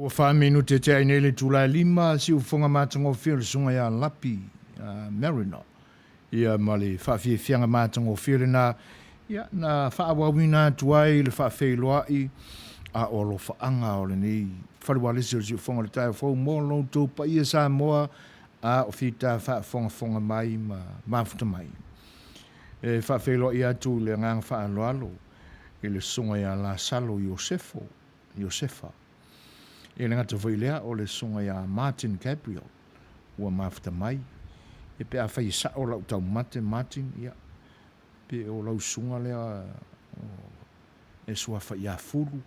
Ua 4 minute tea ai nei le itula e 5, siufofoga matagofie o le Susuga ia Lapi Mariner, ia ma le faafiafiaga matagofie lena, ia na faaauauina atu ai le faafeiloai a o alofaaga o lenei fale ualesi o le siufofoga o le taeao fou mo lo outou paia Samoa a o fita faafogafoga mai ma mafuta mai. E faafeiloai atu i le agaga faaaloalo i le Susuga ia Lasalo Iosefo, Iosefa. E le gata foi i lea, o le Susuga ia Martin Gabriel ua mafuta mai. Ia pe afai e sao lau taumate Martin, ia, pe o lau susuga lea o e suafa ia Fulu,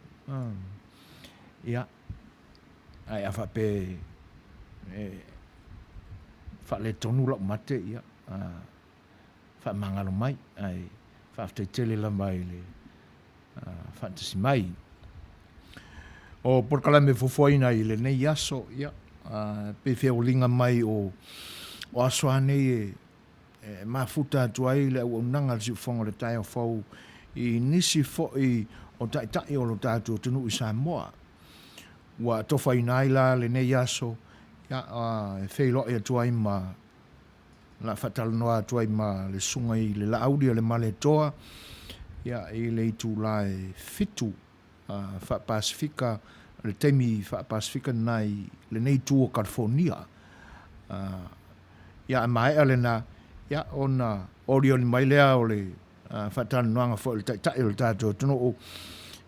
ia, ae a faapea e faaletonu lau mate, ia, faamagalo mai, ae faafetai tele lava i le faatasi mai. O polokalame fuafuaina i lenei aso, ia, pei feoliga mai o aso lava nei e mafuta atu ai le auaunaga a le Siufofoga o le Taeao Fou i nisi foi o taitai o lo tatou atunuu i Samoa. Ua atofaina ai la lenei aso, ia, e feiloai atu ai ma la faatalanoa atu ai ma le susuga i le Laauli o le Maletoa, ia, i le itula e 7 faa-Pasefika, le taimi faa-Pasefika lena i lenei itu o Kalifonia. Ia, a maea lena, ia, ona olioli mai lea o le faatalanoaga foi o le Taitai o le tatou atunuu,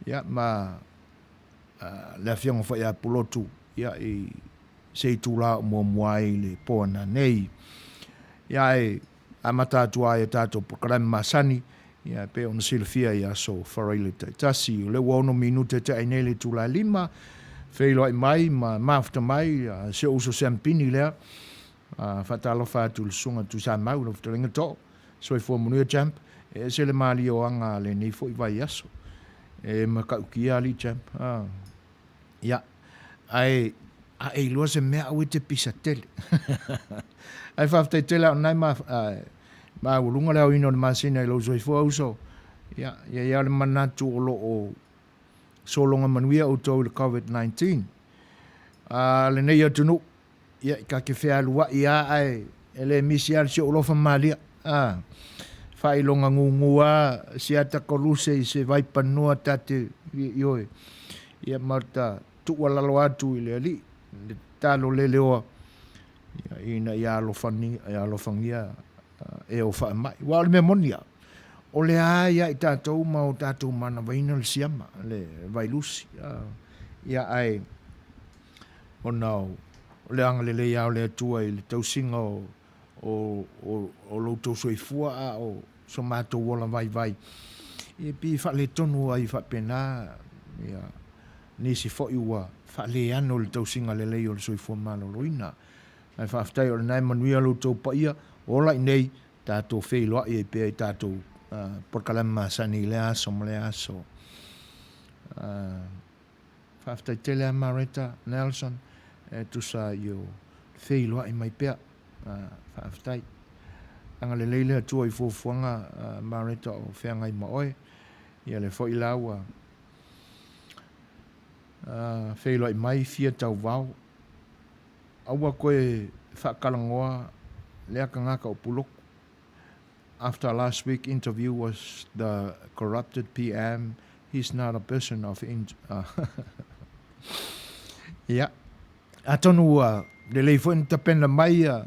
ia, ma le Afioga foi ia Pulotu, ia, i se itula o muamua ai i le po ananei. Ia ae amata atu lava i a tatou polokalame masani, ia e pei ona silafia i aso Faraile taitasi. O lea ua 6 minute tea ai nei le itula e 5, feiloai mai ma mafuta mai si ou uso Siampini lea. Faatalofa atu i le susuga Tuisamau, lau fetalaiga Too, soifua manuia champ. E ese le malie o aga lenei foi vaiaso. E matautia alii champ. Ia, ae a e iloa se mea aua e te pisa tele. Ae faafetai tele lava o lena e maualuga le aoina o le masina i lou soifua uso. Ia, e i ai lava le manatu o lo o sologa manuia outou i le COVID-19. A lenei atunuu, Ia, ta te fealuai lava ae e le misi lava si ou alofa malia. A, faailoga gugu lava si ata koluse i se vaipanua ta te, ioe, ia ma ta tuualalo atu i le Alii, le tatalo leleoa, ia, ina ia alofagia e o faamai. Aua o le mea moni lava, o le a ia i tatou ma o tatou manavaina le siama, le vailusi. Ia, ae ona o le agalelei lava o le Atua i le tausiga o lo outou soifua a o so matou ola vaivai, e pei e faaletonu ai faapena ia nisi foi ua faaleano i le tausiga lelei o le soifua maloloina. Ae faafetai o lena e manuia lo outou paia, ola i nei, tatou feiloai ai pea i tatou polokalame masani i lea aso ma lea aso. Faafetai tele a Mareta Nelson e tusa i o feiloai mai pea. Faafetai. Agalelei le Atua i fuafuaga Mareta o feagai ma oe. Ia lea foi la ua feiloai mai fia tauvao. Aua koe faakalanoa lea tagata o Pulotu. After last week interview was the corrupted PM, he's not a person of Ia, atonu ua lelei foi ona tapena mai ia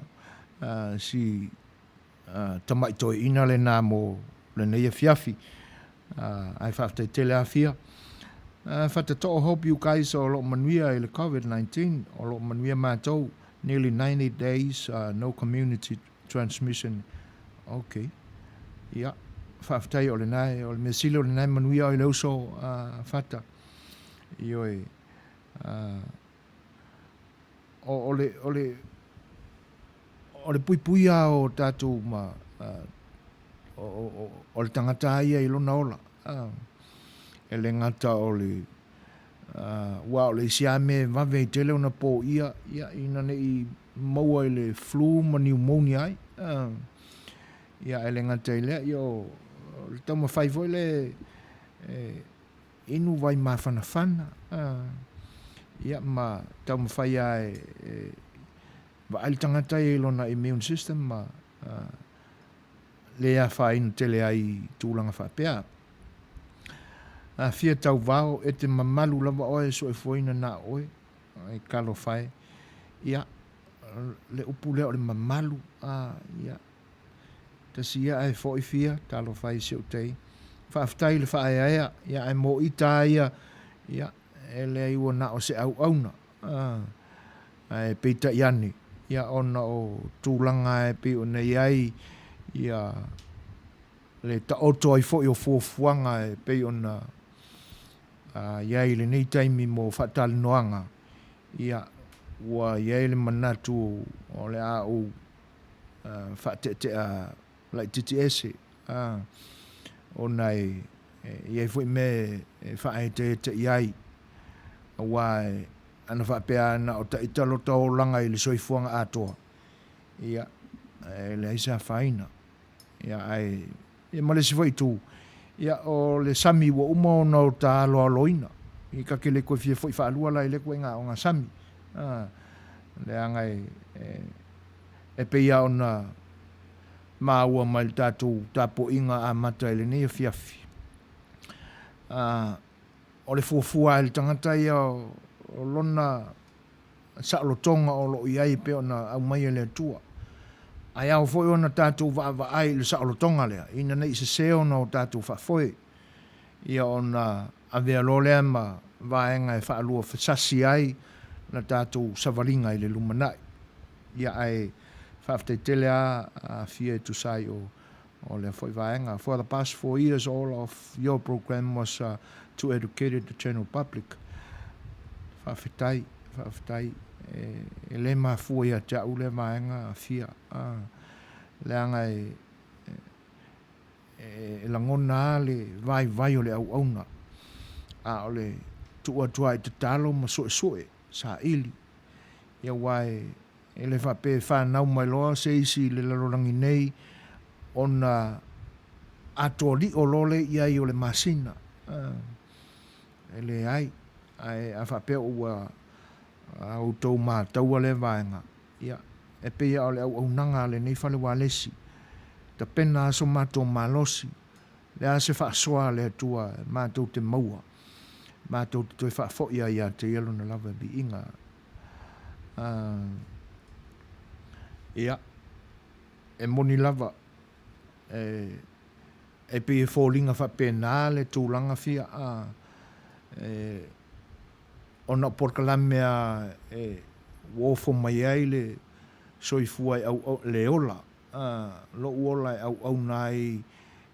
si tamai toeaina lena mo lenei afiafi. Ae faafetai tele Afia. Fatatoo hope you guys o lo o manuia i le COVID-19, o lo o manuia matou, nearly 90 days no community transmission. Ok. Ia, faafetai o lena, o le mea sili o lena e manuia oe le uso Fata. Ioe, o le, o le, o le puipuia o tatou ma, o le tagata lava ia i lona ola. E le gata o le, aua o le isi lava mea e vave ai tele ona poia, ia, ina ne i maua i le flu ma pneumonia ai. Ia, ae le gata i lea, ia, o le taumafai foi lea e inu vai mafanafana. Ia ma taumafai lava e vaai le tagata ia i lona immune system ma le afaina tele ai i tulaga faapea. A fia tauvao, e te mamalu lava oe e soifuaina na o oe, e talofa e. Ia, le upu lea o le mamalu, a, ia, tasi ia ae foi fia, talofa e i si ou tai. Faafetai i le faaeaea, ia ae mo ita lava ia, ia, e leai ua na o se auauna, a, ae peitai ane, ia ona o tulaga e pei ona i ai ia le taoto ai foi o fuafuaga e pei ona i ai i lenei taimi mo faatalanoaga, ia ua i ai le manatu o le a ou faateatea laitiiti ese, ona e i ai foi mea e faaeteete i ai, aua ana faapea na o ita lota olaga i le soifuaga atoa, ia, e leai se afaina. Ia, ae, ia ma le isi foi itu, ia, o le sami ua uma ona ota aloaloina. Ia ta te le toe fia foi faalua la i lea ituaiga ogasami. A, leaga e, e, e pei lava ona maua mai le tatou tapuaiga amata i lenei afiafi. A, o le fuafua a le tagata ia o lona saolotoga o lo o i ai e pei ona aumai e le Atua. Ae ao foi ona tatou vaavaai i le saolotoga lea, ina ne i sese ona o tatou faafoe, ia ona avea loa lea ma vaega e faaluafesasi ai la tatou savaliga i le lumanai. Ia ae faafetai tele lava Afia e tusa ai o o lea foi vaega. For the past 4 years all of your program was to educated the general public. Faafetai, faafetai. E le mafua ia te au lea vaega Afia. Leaga e e lagona lava le vaivai o le auauna, a o le tuu atu lava i tatalo ma suesue, saili. Ia aua e E le faapea e fanau mai loa se isi i le lalolagi nei ona atoa lio loa lea i ai o le masina. E leai. Ae a faapea ua outou mataua lea vaega, ia, e pei lava o le auaunaga a lenei fale ualesi, tapena lava so matou malosi, le a se faasoa a le Atua matou te maua, matou te toe faafoi lava ia te Ia Lona lava viiga. Ia, e moni lava, e, e pei e foliga faapena le tulaga fia, a, e, ona o polokalame a e, ua ofo mai ai le soifua e auau, le ola, a, lou ola e auauna ai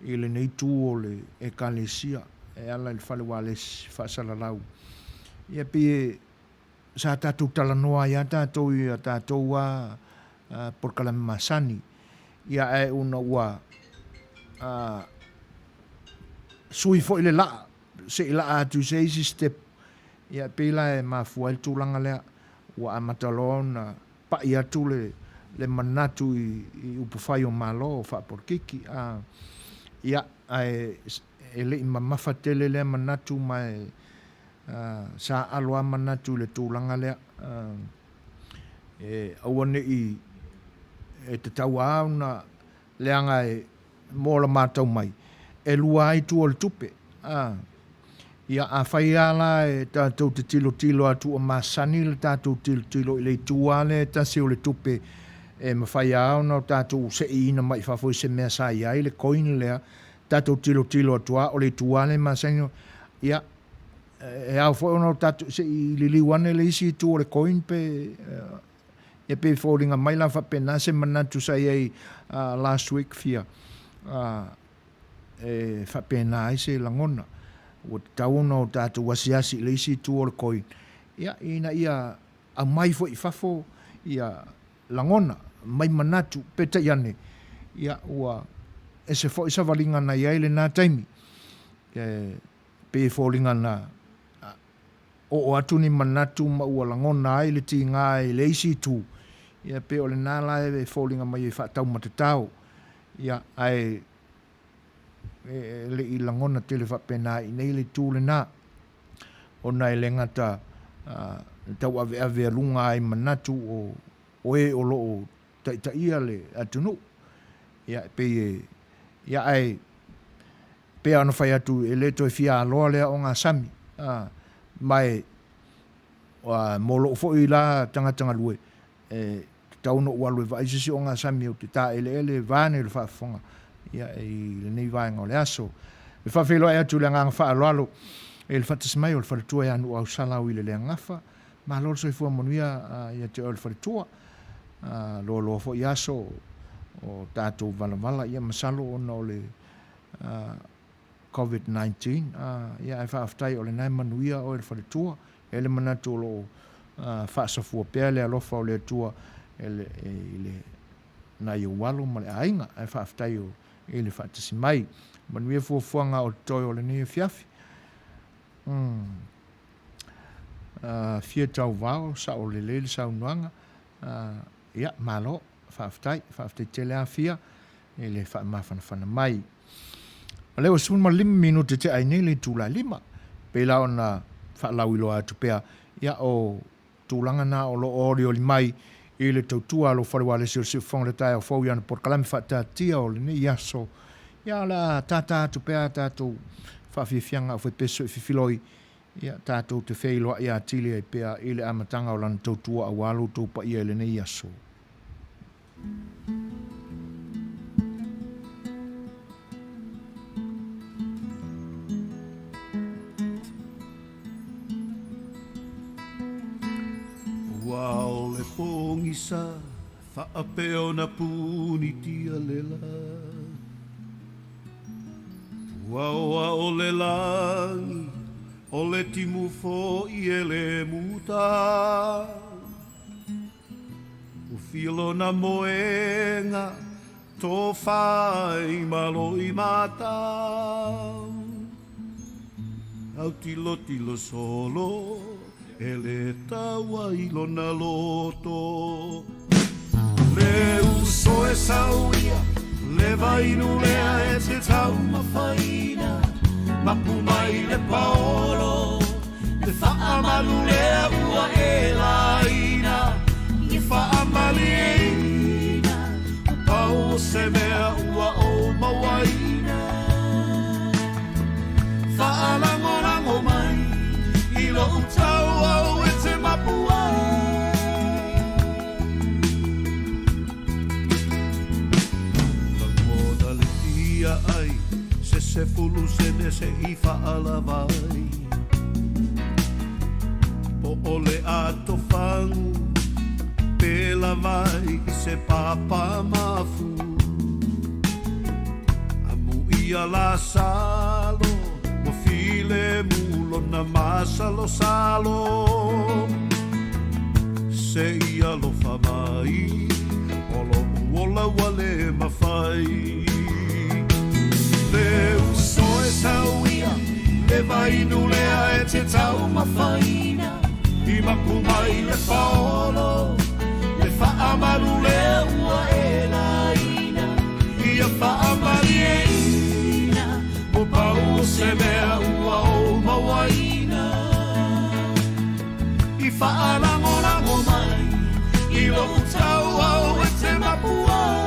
i lenei itu o le Ekalesia e ala i le fale ualesi faasalalau. Ia, e pei e, sa tatou talanoa ai lava tatou i a tatou a polokalame masani, ia ae ona ua sui foi le laa, se i laa atu i se isi step, ia e pei la e mafua ai le tulaga lea, ua amata loa ona pai atu le le manatu i, i upufai o Malo faapolokiki. Ia, ae e le i mamafa tele lea manatu ma e Sa alo lava manatu i le tulaga lea, e aua ne i e tatau lava ona leaga e mo la matau mai, e lua lava itu o le tupe. Ia, afai lava la e tatou te tilotilo atu ua masani le tatou tilotilo i le itu lava lea e tasi o le tupe e mafai lava ona tatou seiina mai fafo i se mea sa i ai le coin lea, tatou tilotilo atu lava o le itu lava lea e masani, ia, e ao foi ona o tatou, se i liliu ane le isi itu o le coin pe, ia pei e foliga mai la faapena se manatu sa i ai last week fia, e faapena ai se lagona. Ua tatau ona o tatou asiasi i le isi itu o le coin, ia, ina ia aumai foi i fafo ia lagona, mai manatu, peitai ane, ia, ua ese foi savaliga na i ai lena taimi. E pei e foliga na oo atu ni manatu ma ua lagona ai le tiga i le isi itu, ia pei o lena la e foliga mai e faataumatatao, ia, ae e le i lagona tele faapena i inei le itu lena, ona e le gata le tauaveavealuga ai manatu o o e o lo o taitaia le atunuu. Ia, e pei e, ia ae pei lava ona fai atu e le toe fia aloa lea ogasami, a, ma e, mo lou foi la tagata galue, e tatau ona ou alu e vaai se isi ogasami ou te taeleele vaeane le faafofoga ia i lenei vaega o le aso. E faafeiloai atu i le agaga faaaloalo i le faatasi mai o le faletua ia Nuuausala Auileleagafa. Malo le soifua manuia ia te oe le faletua. Loaloa foi aso o tatou valavala ia masalo ona o le Covid 19 ia ae faafetai o lena e manuia oe le faletua. E i ai le manatu o lo o faasafua pea le alofa o le Atua i le nai ou alo ma le aiga ae faafetai i le faatasi mai. Manuia fuafuaga o totoe o lenei afiafi. Fia Tauvao, sao lelei le saunoaga. Ia, malo, faafetai, faafetai tele lava Fia i le faamafanafana mai. O lea ua 15 minute tea ai nei le itula e 5. Pei la ona faalauiloa atu pea, ia o tulaga na o lo o olioli mai i le tautua a lou fale ualesi o le Siufofoga o le taeao fou i ana polokalame faataatia o lenei aso. Ia o le a tātā atu pea a tatou faafiafiaga aufaipese o i fifiloi, ia tatou te feiloai atili ai pea i le amataga o lana tautua aua lo outou paia i lenei aso. Ua ao le pogisa faapea ona punitia le la. Ua oa o le lagi, o le timu foi e le muta. Ufi lona moega, tofa i malo i mata. Autilotilo solo, e le taua i lona loto. Le uso e sau ia, le vainu lea e te taumafaina, mapu mai le paolo, le faamalu lea ua e laina, i faamalieina, ua pau o se mea ua ou mauaina. Faalagolago mai i lou tau au e te mapu ai. Lagona le tia ai se sefulu sene se i faalava ai. Po o le atofagu pe lava ai i se papa mafu. Amuia Lasalo ua filemu lona masalosalo. Se i alofa mai o loʻu ola ua le mafai. Le uso e sau ia, le vainu lea e te taumafaina, i mapu mai le paolo, le faamalu lea ua e laina, ia faamalieina, ua pau o se mea ua ou mauaina. I faalagolago mai i lou tau au e te mapu ai.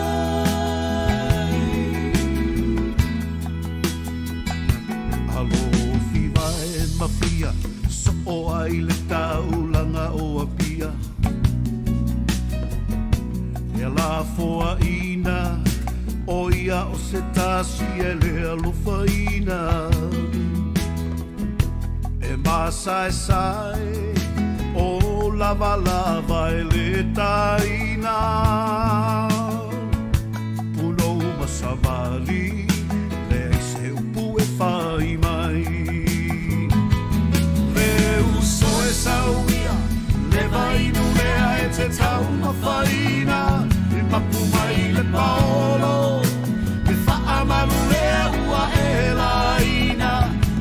Alofi vae mafia, soo ai le taulaga o Apia. E lafoaina, o ia o se tasi e le alofaina. E masaesae, o lavalava e le taina. Punou ma savali, leai se upu e fai mai. Le uso e sau ia, le vainu lea e te taumafaina, i mapu mai le paolo, le faamalu lea ua e laina,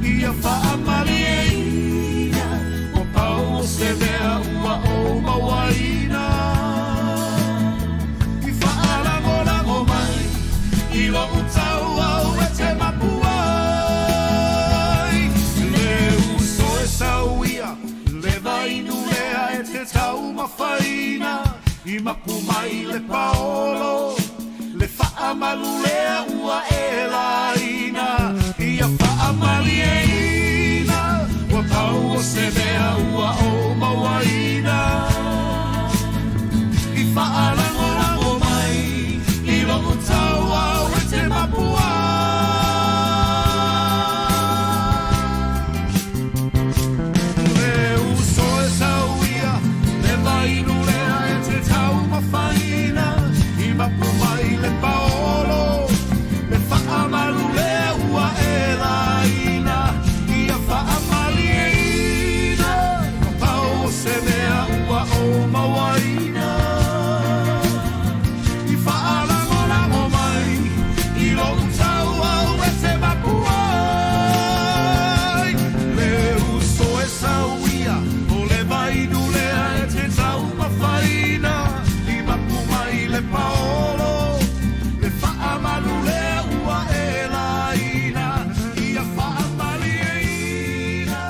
ia faamalieina, ua pau o se mea ua ou mauaina. I faalagolago mai i lou tau au e te mapu ai. Le uso e sau ia, le vainu lea mapu mai le paolo Le faamalu lea ua e laina Ia faamalieina Ua pau o se mea ua ou mauaina I faalagolago mai i lou tau au e te mapu ai Le uso e sau ia, le vainu lea e te taumafaina I mapu mai le paolo, le faamalu lea ua e laina Ia faamalieina, ua pau o se mea ua ou mauaina I faalagolago mai i lou tau au e te mapu ai Le uso e sau ia, o le vainu lea e te taumafaina I mapu mai le paolo, le faamalu lea ua e laina Ia faamalieina,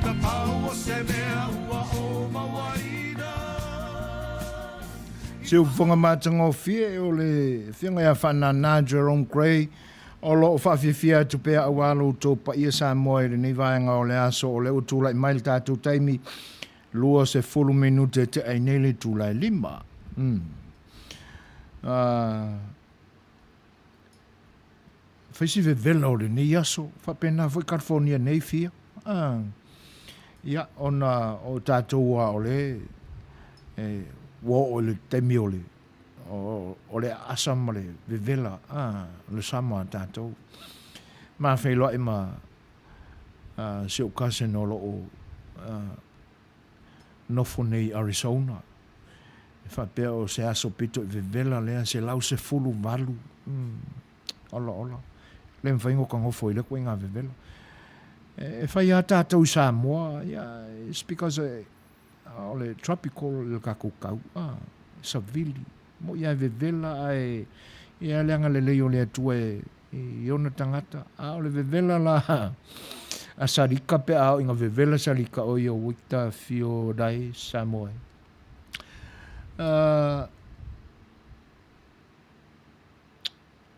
na pau o se mea ua ou mauaina. Se ufofoga matagofie o le Afioga ia Faanana Jerome Grey o lo o faafiafia atu pea aua lo outou paia Samoa i lenei vaega o le aso o lea ua tulai mai le tatou taimi 20 minute e tea ai nei le itula e 5. Fai si vevela o lenei aso, faapena foi California nei fia. Ia, ona o tatou a o le e, ua oo i le taimi o le o le aasa ma le vevela o le sama a tatou. Ma feiloai ma si ou cousin o lo o nofo nei i Arizona. E faapea o se aso pito i vevela lea, 118. Ola ola. Le mafai ona nofo i lea ituaiga vevela. E fai lava tatou i Samoa, yeah, it's because o le tropical le tatou tau, savili. Mo'i lava e vevela ae i ai le agalelei o le Atua i ona tagata. A o le vevela la a Sarika pe a oo ina vevela Sarika, oi o Victor Fiodai Samoa.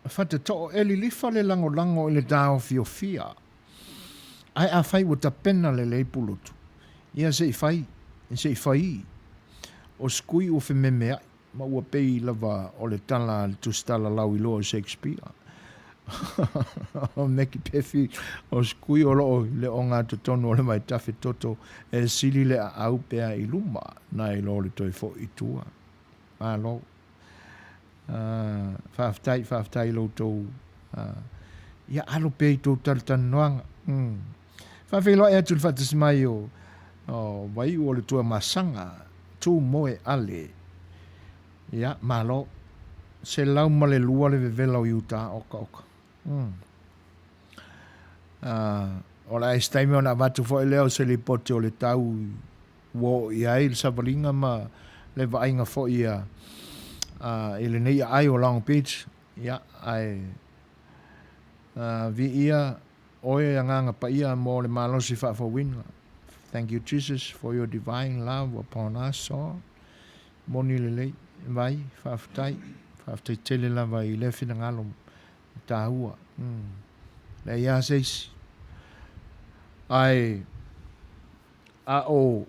Fatatoo e lilifa le lagolago i le taofiofia, ae afai ua tapena lelei Pulotu, ia se i fai, se i faī. O Sukui ua fememeaʻi, ma ua pei lava o le tala a le tusitala lauiloa o Shakespeare. O Mekipeffi, o Sukui o loo i le ogatotonu o le vaitafe toto e sili le aau pea i luma, nai lo le toe foʻi i tua. Malo. Faafetai, faafetai i lo outou ia alo pea i tou talatalanoaga. Faafeiloai atu i le faatasi mai o Vaiu o le Tuamasaga, Tu Moe Ale. Ia, malo. 102 le vevela o Utah, oka oka. O le a se taimi ona avatu foi lea o se lipoti o le tau ua oo i ai le savaliga ma le vaaiga foi a i lenei aai o Long Beach, ia, ae viia oe Agaga Paia mo le malosi faafouina. Thank you Jesus for your divine love upon us all. Moni lelei, vai, faafetai, faafetai tele lava i lea finagalo taua. Leai lava se isi. Ae a o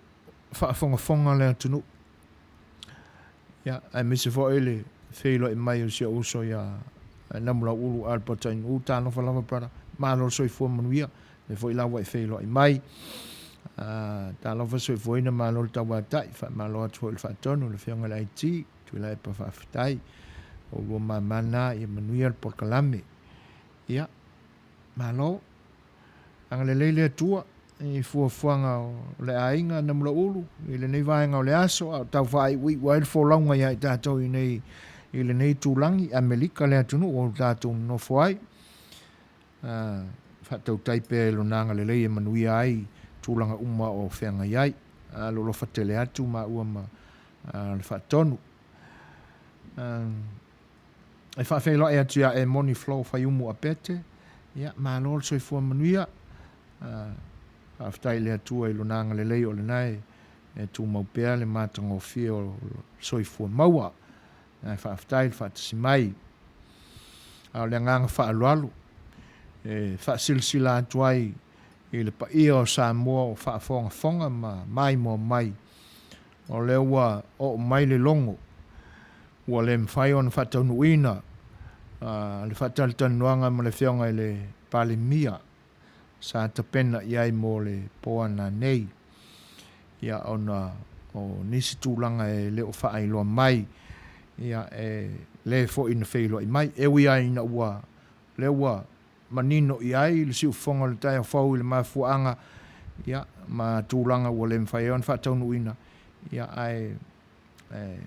faafogafoga le atunuu, ia, aemaise foi le feiloai mai o si ou uso ia Namulauulu Albert Ainuu, talofa lava brother, malo le soifua manuia, lea foi la ua e feiloai mai. Talofa soifuaina, malo le tauatai, faamalo atu foi i le faatonu, le afioga i le IT, Tuilaepa faafetai, o oulua mama na, ia manuia le polokalame. Ia, malo. Agalelei le Atua i fuafuaga o le aiga Namulauulu i lenei vaega o le aso, a o tau faaiuiu ai le folauga ia i tatou i nei i lenei itulagi, Amelika le atunuu o tatou nonofo ai. Faatautai pea i lona agalelei e manuia ai tulaga uma o feagai ai. Alolofa tele atu maua ma le faatonu. E faafeiloai atu ia Emoni Flo Faiumu Apete, ia, malo le soifua manuia. Faafetai i le Atua i Lona agalelei o lena e tumau pea le matagofie o le soifua maua. Ae faafetai le faatasi mai. A o le agaga faaaloalo e faasilasila atu ai i le paia o Samoa o faafogafoga ma maimoa mai, o lea ua oo mai le logo ua le mafai ona faataunuuina le faatalatalanoaga ma le Afioga i le Palemia sa tapena i ai mo le po ananei, ia ona o nisi tulaga e le o faailoa mai, ia e le foi na feiloai mai. E ui lava ina ua lea ua manino i ai le siufofoga o le taeao fou i le mafuaaga, ia ma tulaga ua le mafai ai ona faataunuuina, ia ae e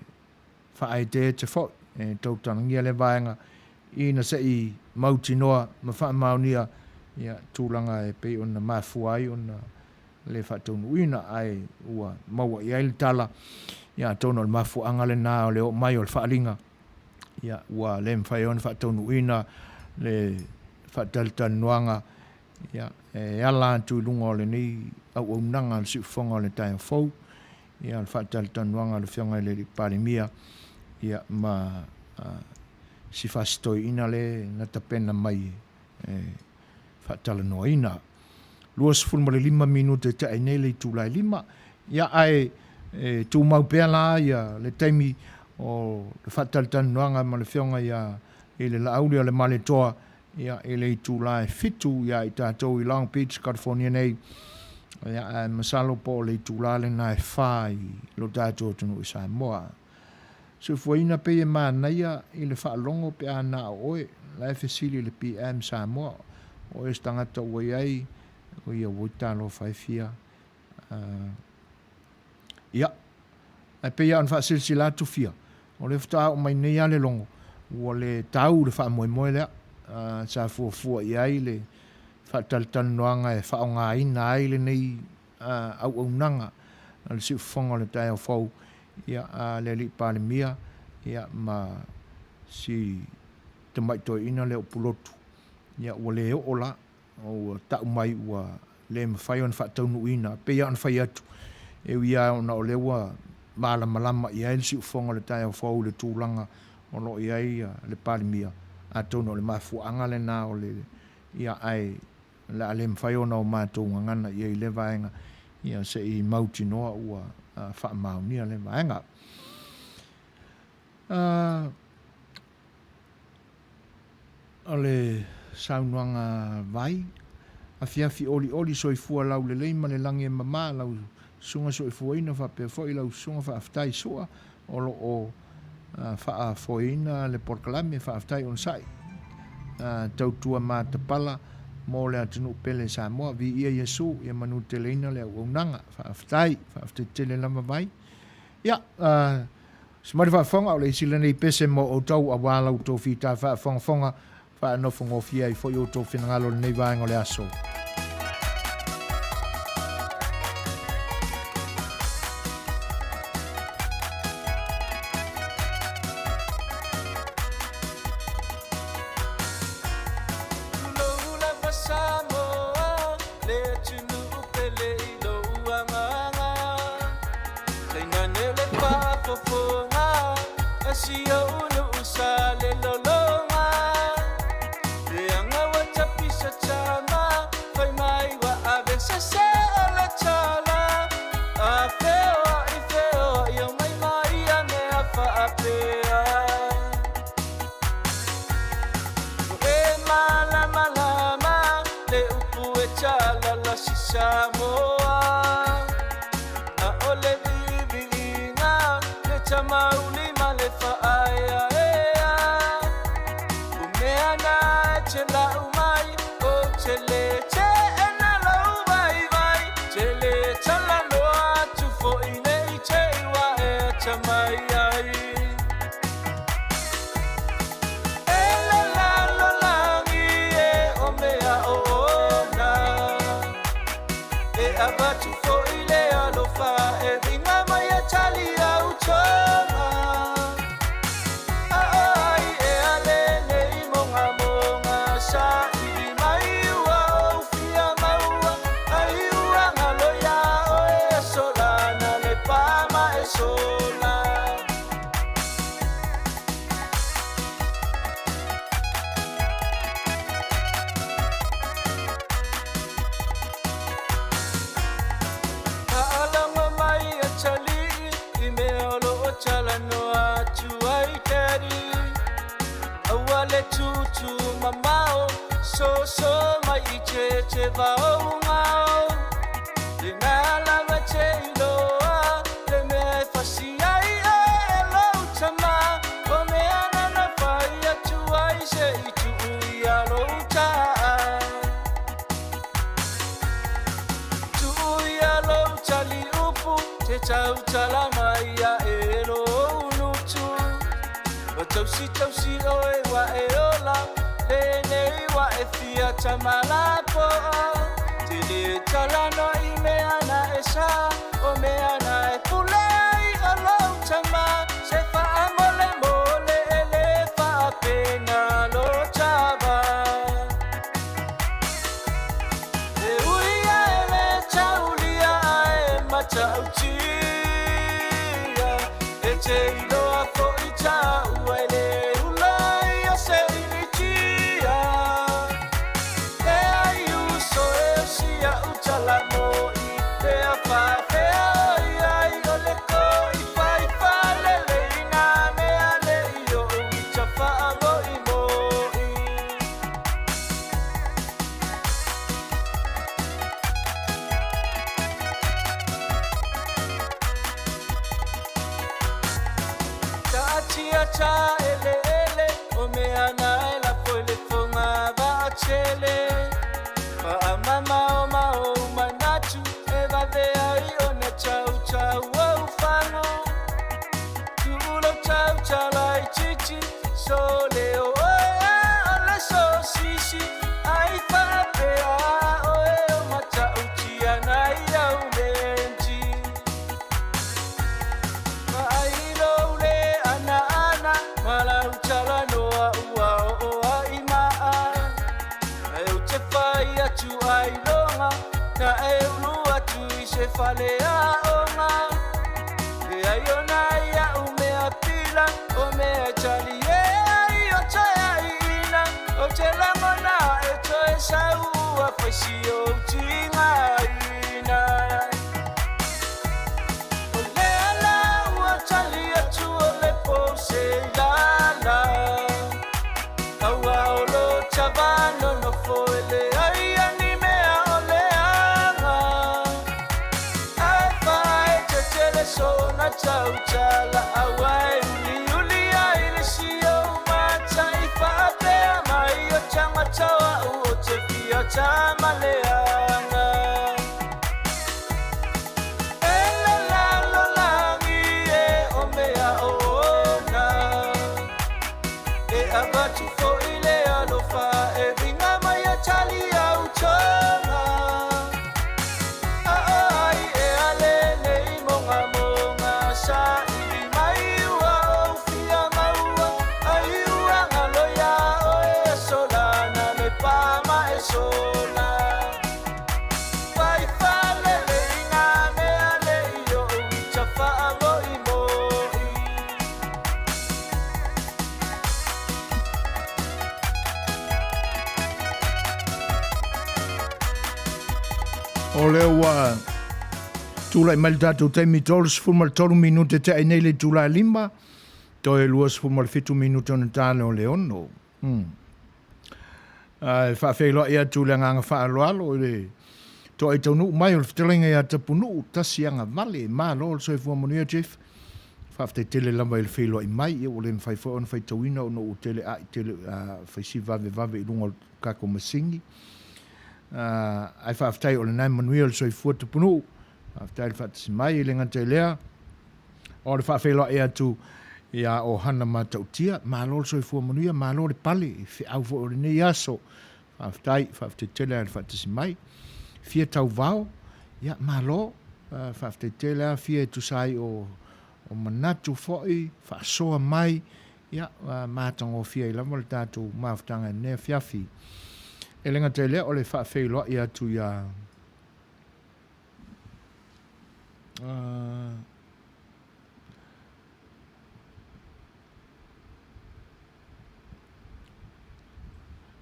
faaeteete foi e tautalagia lea vaega ina se i mautinoa ma faamaonia ia tulaga e pei ona mafua ai ona le faataunuuina, ae ua maua i ai le tala, ia atonu o le mafuaaga lena o le oo mai o le faaaliga, ia ua le mafai ai ona faataunuuina le faatalatalanoaga ia e ala atu i luga o lenei auaunaga a le Siufofoga o le Taeao Fou, ia le faatalatalanoaga a le Afioga i le Alii Palemia ia ma si Fasitoeaina le na tapena mai e faatalanoaina. 25 minute e tea ai nei le itula e 5. Ia ae e tumau pea la ia le taimi o le faatalatalanoaga ma le Afioga ia i le Laauli o le Maletoa ia i le itula e 7 ia i tatou i Long Beach, California nei. Ia ae masalo po o le itula lena e 4 i lo tatou atunuu i Samoa. Soifuaina pei e manaia i le faalogo pe a na o oe la e fesili i le PM Samoa o oe se tagata ua i ai o ia ua talofa e fia ia ae pei lava ona faasilasila atu fia o lea faatoa oo mai nei lava le logo ua le tau le faamoemoe lea sa fuafua i ai le faatalatalanoaga e faaaogaina ai lenei auaunaga a le siufofoga o le taeao fou ia a le Alii Palemia ia ma si tamai toeaina lea o Pulotu ia ua le oo la ua tau mai ua le mafai ona faataunuuina. Pei lava ona fai atu, e ui lava ona o lea ua malamalama i ai le siufofoga o le taeao fou i le tulaga o lo o i ai le Palemia, atonu o le mafuaaga lena o le ia ae o le a le mafai ona o matou gagana i ai i lea vaega, ia se i mautinoa ua faamaonia lea vaega. O le saunoaga vai, afiafi olioli soifua laulelei ma le lagi e mama lau susuga soifuaina faapea foi lau susuga faafetai sua o lo o faafoeina le polokalame faafetai onosai tautua matapala mo le atunuu pele Samoa. Viia Iesu, ia manuteleina le auaunaga. Faafetai, faafetai tele lava Vai. Ia, se mali faafofoga, o le isi lenei pese mo outou aua la outou fita faafogafoga, faanofogofie ai foi outou finagalo i lenei vaega o le aso. Tulou lava Samoa, le atunuu pele i lou agaga. Tainane le faafofoga a si ou nuu sa le lologa. Leaga ua tapisa tama, fai mai ua ave sese o le tala. A feoai feoai omai ma ia mea faapea. E malamalama le upu e talala si Samoa. ʻAʻole viiviiga le tamauli ma le faaeaea. O mea na e te lau mai, ou te le teena lou vaivai. Te le talanoa atu foi ne i te i ua e atamai ai. E le lalolagi e o mea o ona. E avatu foi le alofa e ringa mai e tali au toga. A o ai ea lenei mogamoga sa ili mai ua ou fia maua ai ua galo iā oe e sola na le pa ma e sola. I mea o lo o talanoa atu ai Daddy. Aua le tūtū mamao, soso mai i te te vaoungao. Lena lava te iloa, le mea e fasi ai oe e lou tama. O mea nana fai atu ai se i tuu ia lou taa. Tuu ia lou taliupu, te tautala mai ia e lou nutu. O tausi tausi oe wa e ola, lenei wa e fia tamalapoa. Te le talanoa i mea na e sa, o mea na e pule ai o lou tama. Se faamolemole e le faapena lo tava. E ui a e le taulia ae matautia, E te iloa fo'i tāua e le ula ia se initia. E ai uso e o sia utala mo'i, Pea faafea oi ai o le ko'i fai falele i nā mea le i o'u i ta faamo'imo'i. Taatia ta eleele o mea na e lafo i le foga vaatele. Faamama o ma ou manatu e vave ai ona tautau ou fago. Tuu lou tautala itiiti, sole o oe a o le sosisi. Ai faapea oe o matautia nai au lenti. Vaai lou le anaana ma lau talanoa ua oo ai maa. Ae ou te fai atu ailoga na e ulu atu i se fale aoga. Leai ona ia'u mea pila o mea e talie ai o toe aiina. Ou te lagona e toe sau ua fai si ou tigaina. O lea la ua tali atu o le pou se i lala. Aua o lo tava nonofo e leai a ni mea o leaga. Ae faaetetele sona tautala aua e uliuli ai le si ou matai faapea mai o tagata o a'u o te fia tama leaga. E le lalolagi e o mea ona. E avatu fo'i le alofa e viga mai e tali au toga. A o ai ea lenei mogamoga saili mai ua ou fia maua ai ua galo iā oe aso la na le pa ma e sola. Fai falele i nā mea le i oʻu i ta faamoʻimoʻi. O lea ua tulai mai le tatou taimi 33 minute tea nei le itula e 5, toe 27 minute ona ta lea o le 6. Ae faafeiloai atu le agaga faaaloalo i le toai taunuu mai o le fetalaiga ia Tapunuu, tasi agavale, malo le soifua manuia Jeff. Faafetai tele lava i le feiloai mai, ia ua le mafai foi ona faitauina ona ua tele ai tele fai si vavevave i luga o le tatou masini. Ae faafetai o lena e manuia le soifua Tapunuu. Faafetai le faatasi mai, e le gata i lea, O le faafeiloai atu ia Ohana Matautia, malo le soifua manuia, malo le pale i feau foi o lenei aso. Faafetai, faafetai tele lava i le faatasi mai. Fia tauvao, ia malo, faafetai tele lava Fia e tusa ai o manatu foi, faasoa mai, ia matagofie ai lava le tatou mafutaga i lenei afiafi. E le gata i lea, o le faafeiloai atu ia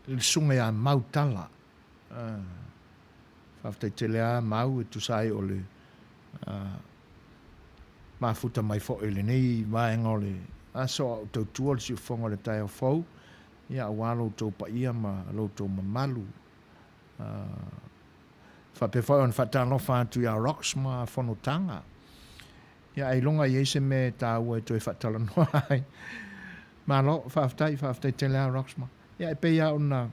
Le susuga ia Mautala. Faafetai tele lava Mau e tusa ai o le mafuta mai foi i lenei vaega o le aso a o tautua le siufofoga o le taeao fou, ia aua lo outou paia ma lo outou mamalu. Faapea foi ona faatalofa atu ia Rox ma Fonotaga. Ia ailoga e i ai se mea e taua e toe faatalanoa ai. Malo, faafetai, faafetai tele lava Rox ma. Ia e pei lava ona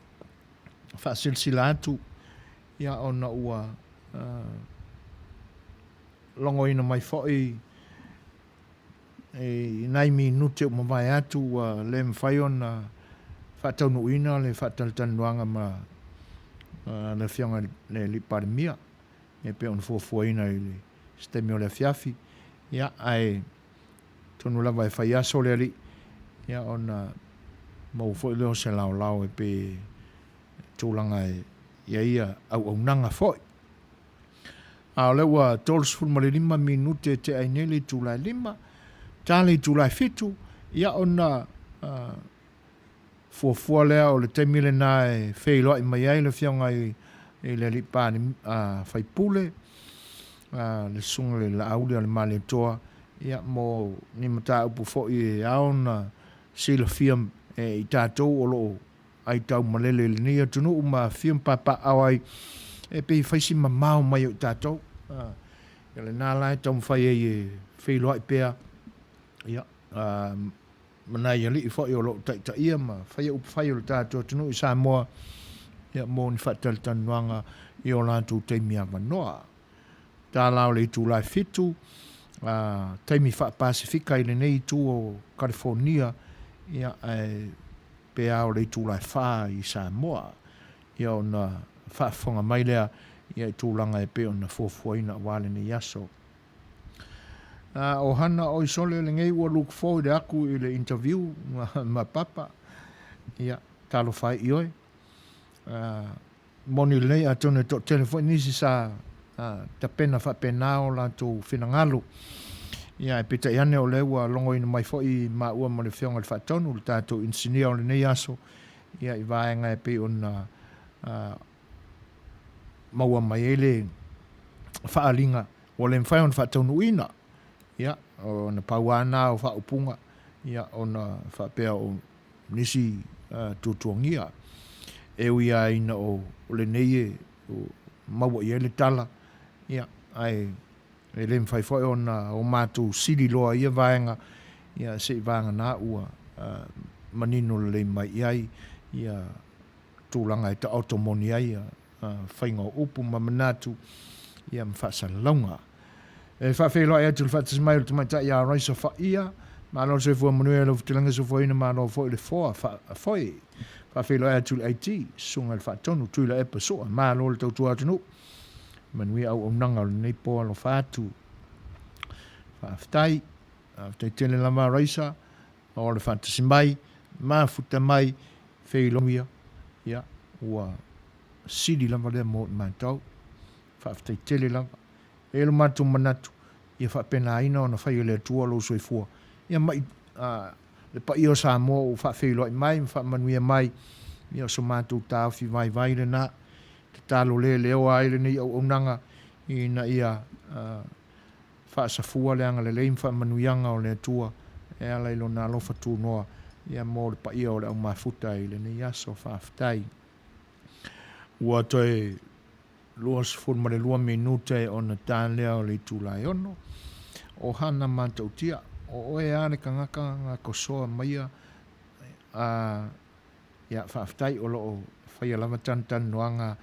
faasilasila atu, ia ona ua logoina mai foi i nai minute ua mavae atu ua le mafai ona faataunuuina le faatalatalanoaga ma le Afioga i le Alii Palemia e pei ona fuafuaina i le se taimi o le afiafi. Ia, ae atonu lava e fai aso le Alii, ia ona maua foi lea o se laolao e pei e tulaga e i ai ia auaunaga foi. A o lea ua 35 minute e tea ai nei le itula e 5, ta le itula e 7, ia ona fuafua lea o le taimi lena e feiloai mai ai le Afioga i le Alii Faipule, le Susuga i le Laauli a le Malietoa, ia mo ni mataupu foi e ao ona silafia e i tatou o lo o aitaumalele i lenei atunuu ma afifio ma papaaao ai, e pei e fai si mamao mai o i tatou. Ia lena la e taumafai ai e feiloai pea, ia, ma nai alii foi o lo o taitaia ma faia upufai o le tatou atunuu i Samoa, ia, mo ni faatalatalanoaga i o latou taimi avanoa. Tala o le itula e 7, taimi faa-Pasefika i lenei itu o Kalifonia, ia, ae pe a o le itula e 4 i Samoa, ia ona faafofoga mai lea ia i tulaga e pei ona fuafuaina aua lenei aso. A o Hana oi sole lenei ua look forward aku i le interview ma Papa, ia talofa ai i oe. Moni lelei, atonu e toatele foi nisi sa tapena faapena o latou finagalo. Ia, ae peitai ane o lea ua logoina mai foi maua ma le Afioga i le Faatonu, le tatou inisinia o lenei aso, ia, i vaega e pei ona maua mai ai le faaaliga ua le mafai ona faataunuuina. Ia, ona pau lava lena o faaupuga, ia, ona faapea o nisi tuatuagia. E ui lava ina o lenei e maua i ai le tala, ia, ae e le mafai foi ona o matou sili loa i ia vaega, ia, seiavagana ua manino lelei mai i ai ia tulaga e taoto moni ai faiga o upu ma manatu, ia, ma faasalalauga. E faafeiloai atu i le faatasi mai o le tamaitai ia Raisa Faia. Malo le soifua manuia i lau fetalaiga soifuaina, malo foi le foa faafoe. Faafeiloai atu i le IT, Susuga i le Faatonu Tuilaepa Sua, malo le tautua atunuu. Manuia auaunaga o lenei po alofa atu. Faafetai. Faafetai tele lava Raisa o le faatasi mai, mafuta mai, feiloai ia, ua sili lava lea mo i matou. Faafetai tele lava. E i ai lo matou manatu, ia faapenaina ona fai e le Atua lou soifua, ia mai le paia o Samoa ua faafeiloai mai ma faamanuia mai, ia o so matou taofi vaivai lena, tatalo leleoa ai lenei auaunaga ina ia faasafua le agalelei ma faamanuiaga o le Atua e ala i Lona alofa tunoa ia mo le paia o le aumafuta i lenei aso. Faafetai. Ua toe 22 minute ona ta lea o le itula e 6. O Hana Matautia, o oe a le tagata na tosoa maia a ia faafetai o lo o faia lava tanoa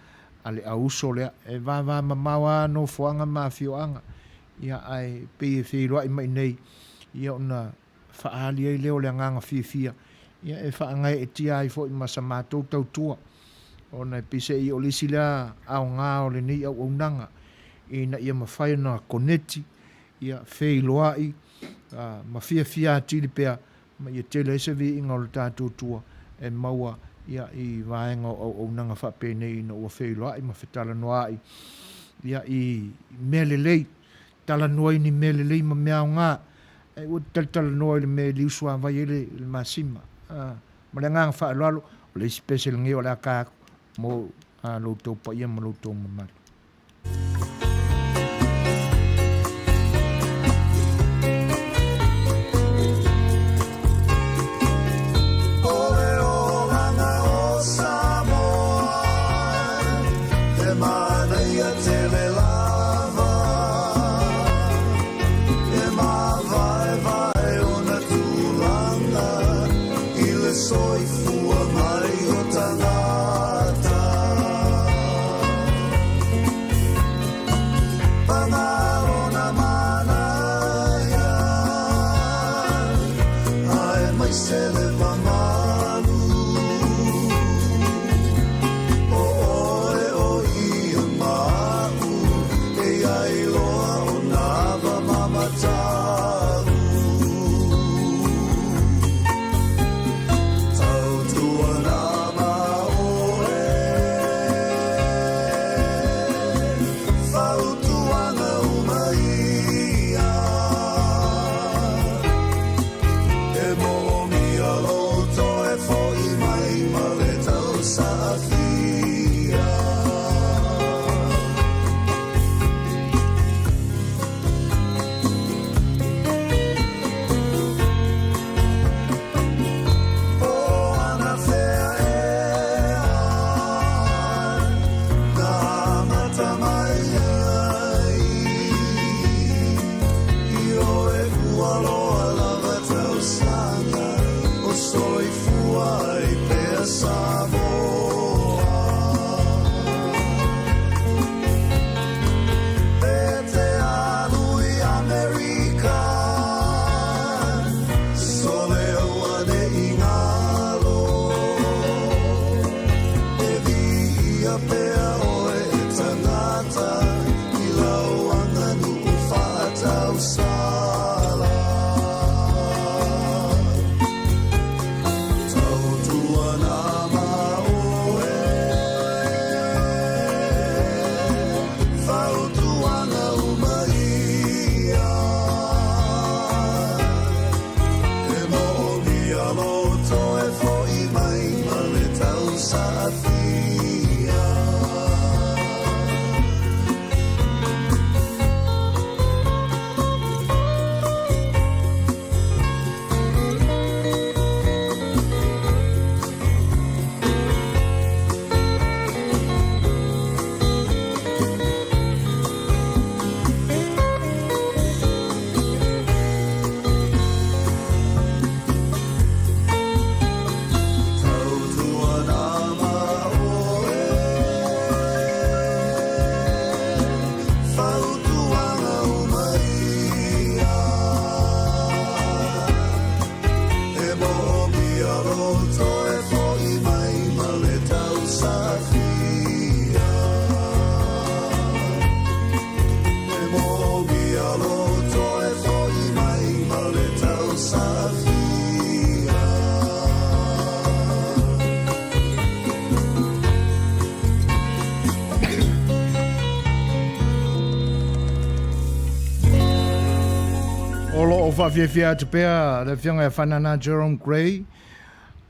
a le auuso lea e vava mamao a nofoaga ma afioaga ia ae pei e feiloai mai nei ia ona faaali ai lea o le agaga fiafia ia e faagaeetia ai foi ma sa matou tautua ona e peiseai o le isi lea aoga o lenei auaunaga ina ia mafai ona koneti ia feiloai ma fiafia atili pea ma ia tele ai se viiga o le tatou tua e maua ia i vaega o auaunaga faapenei ina ua feiloai ma fetalanoaai ia i mea lelei talanoa i ni mea lelei ma mea aoga, ae ua talatalanoa i le mea e liusuavai ai le masima. Ma le agaga faaaloalo, o le isi pese lenei o le a ta atu mo lo outou paia ma lo outou mamalu. Samoa. E te alu i Amerika, sole auane'i galo. E viia pea oe e tagata i lau aganuu faatausala. Tautuana ma oe, fautuaga uma ia. E moomia lou toe fo'i mai ma le tausaafia. Tautuana ma oe, fautuaga uma ia. E moomia lou toe fo'i mai ma le tausaafia. E moomia lou toe fo'i mai ma le tausaafia. O lo o faafiafia atu pea le Afioga ia Fanana Jerome Gray,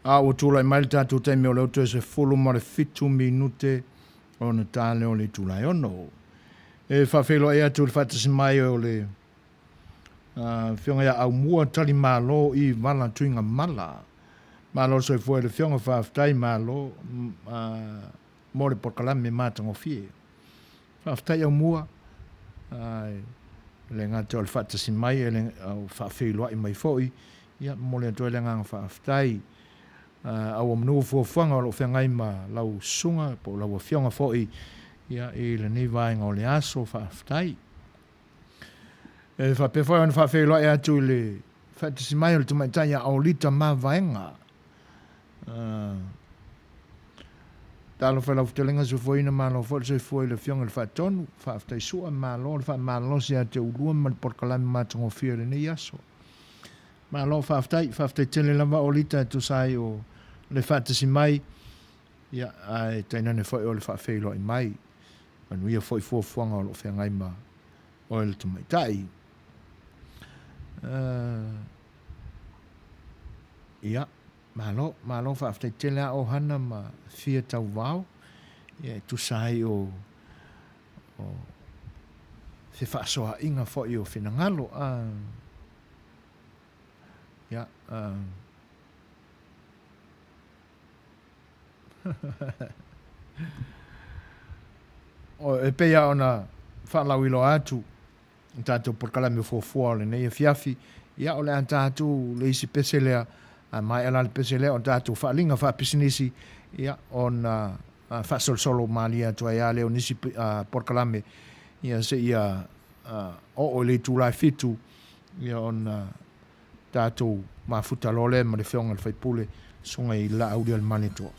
a ua tulai mai le tatou taimi o lea ua toe 17 minute ona ta lea o le itula e 6. E faafeiloai atu le faatasi mai o le Afioga ia Aumua Talimalo i Vala Tuigamala. Malo le soifua i le Afioga, faafetai malo mo le polokalame matagofie. Faafetai Aumua, e le gata o le faatasi mai, e le faafeiloai mai foi, ia momoli atu ai le agaga faafetai. Auamanu fuafuaga o lo o feagai ma lau susuga po o lau afioga foi ia, i lenei vaega o le aso, faafetai. E faapea foi ona faafeiloai atu i le faatasi mai o le tamaitai ia Olita Mavaega. Talofa i lau fetalaiga soifuaina, malo foi le soifua i le Afioga i le Faatonu. Faafetai sua, malo le faamalosi ia te ulua ma le polokalame matagofie o lenei aso. Malo faafetai, faafetai tele lava Olita e tusa ai o le faatasi mai, ia, ae tainane foi o le faafeiloai mai. Manuia foi fuafuaga o lo o feagai ma oe le tamaitai. Ia, malo, malo faafetai tele a Ohana ma Fia Tauvao, ia e tusa ai o o fefaasoaaiga foi o finagalo. Ia, e pei lava ona faalauiloa atu i tatou polokalame fuafua o lenei afiafi, ia o le a ta atu le isi pese lea, a maea la le pese lea o tatou faaaliga faapisinisi, ia ona faasolosolo malie atu ai lava lea o nisi polokalame, ia seia oo i le itula e 7, ia ona tatou mafuta loa lea ma le Afioga i le sui usufono, Susuga i Laaulialemalietoa.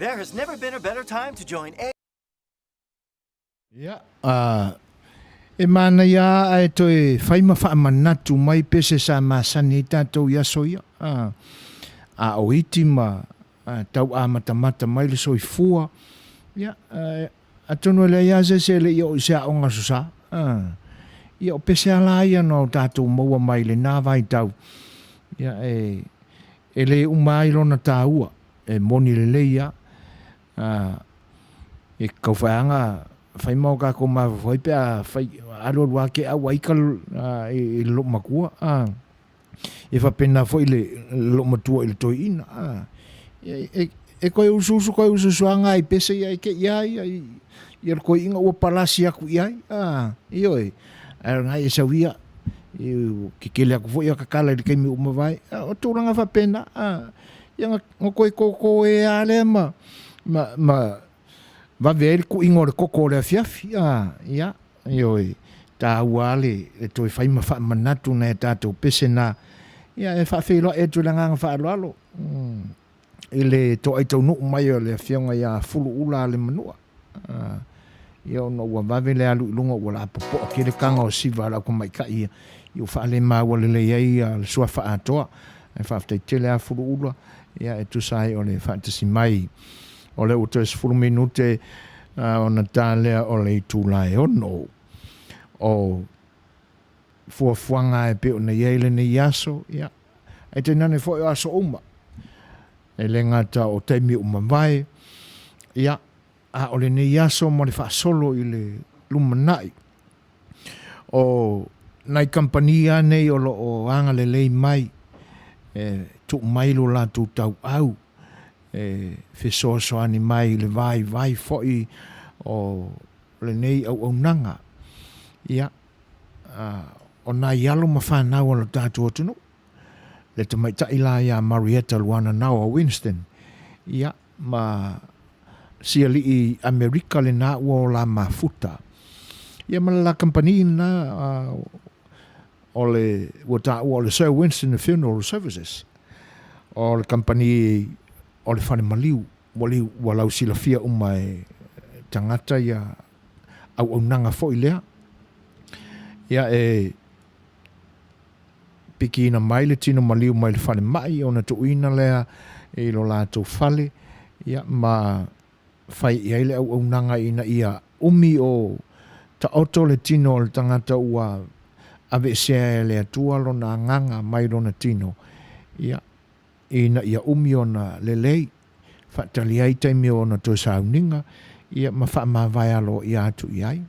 There has never been a better time to join A. Ia, a, e manaia a ae toe fai ma faamanatu mai pese sa masani ai tatou i aso ia, a, a o iti ma a, tau amatamata mai le soifua, ia, a, atonu e leai lava se isi e le i oo i se aoga aso sa, a, ia o pese a la ia na o tatou maua mai lena vaitau, ia, e, e le uma ai lona taua, e moni lelei lava, a, e kauwhaeanga fai ma o kākou mafaufau pe a fai alualu a ke au aika i le loomatua a e faapena foi le loomatua i le toeaina a e, e koe usuusu koe usuusuaga ai pese ia e ke ia ia ia le toeaina ua palasi aku i ai a ioe ae o lena e sau ia i kekele aku foi ia kakala i le taimi ua mavae o tulaga faapena a ia na koe kōkō e a lea ma, ma, ma vave ai le kuʻiga o le koko o le afiafi, a, ia, ioe, tāua a le, le toe fai ma faamanatu nai a tātou pese na, ia, e faafeiloai atu i le agaga faaaloalo, mm, i le toai taunuu mai o le afioga iā Fuluula Alemanua, a, ia, ona ua vave le alu i luga ua lapopoa tele taga o siva a le au tamaitai ia, ia ua faalemaua lelei ai ia le suafa atoa. Ae faafetai tele lava Fuluula, ia e tusa ai o le faatasi mai. O lea ua toe 10 minute ona ta lea o le itula e 6 o fuafuaga e pei ona i ai lenei aso, ia, ae tainane foi o aso uma. E le gata o taimi ua mavae, ia, a o lenei aso ma le faasolo i le lumanai o nai kamupani lava nei o lo o agalelei mai e tuu mai lo latou tauau e fesoasoani mai i le vaivai foi o lenei auaunaga. Ia, o nai alo ma fanau a lo tatou atunuu, le tamaitai la ia Marietta Luana Naoa Winston, ia, ma si alii Amerika lena ua o la mafuta. Ia ma le la kamupani lena o le, ua taua o le Sir Winston Funeral Services, o le kamupani o le fale maliu, ua, li, ua lausilafia uma e tagata ia auaunaga foi lea. Ia e pikiina mai le tino maliu mai le falemai ona tuuina lea i lo latou fale, ia, ma fai i ai le auaunaga ina ia umi o Taoto le tino o le tagata ua aveesea e le Atua lona agaga mai lona tino, ia, ina ia umi ona lelei, faatali ai taimi o ona toe sauniga, ia, ma faamavae aloaia atu i ai.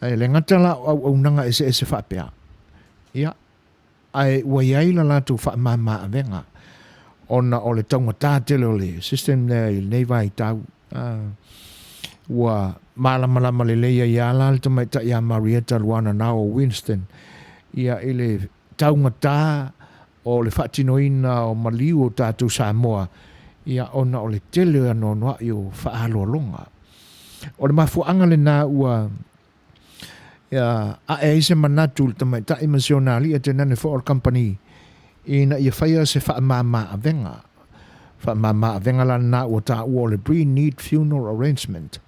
E le gata la o auaunaga eseese faapea, ia, ae ua i ai la latou faamama avega ona o le taugata tele o le system lea i lenei vaitau. Ua malamalama lelei ai lava la le tamaitai ia Marietta Luananao o Winston ia i le taugata o le faatinoina o maliu o tatou Samoa ia ona o le tele o anoanoai o faaaloaloga. O le mafuaaga lena ua Ia ae ai se manatu i le tamaitai ma si ona alii tainane foi o le kamupani ina ia faia se faamama-avega. Faamama-avega la lena ua taua o le Pre-Need Funeral Arrangement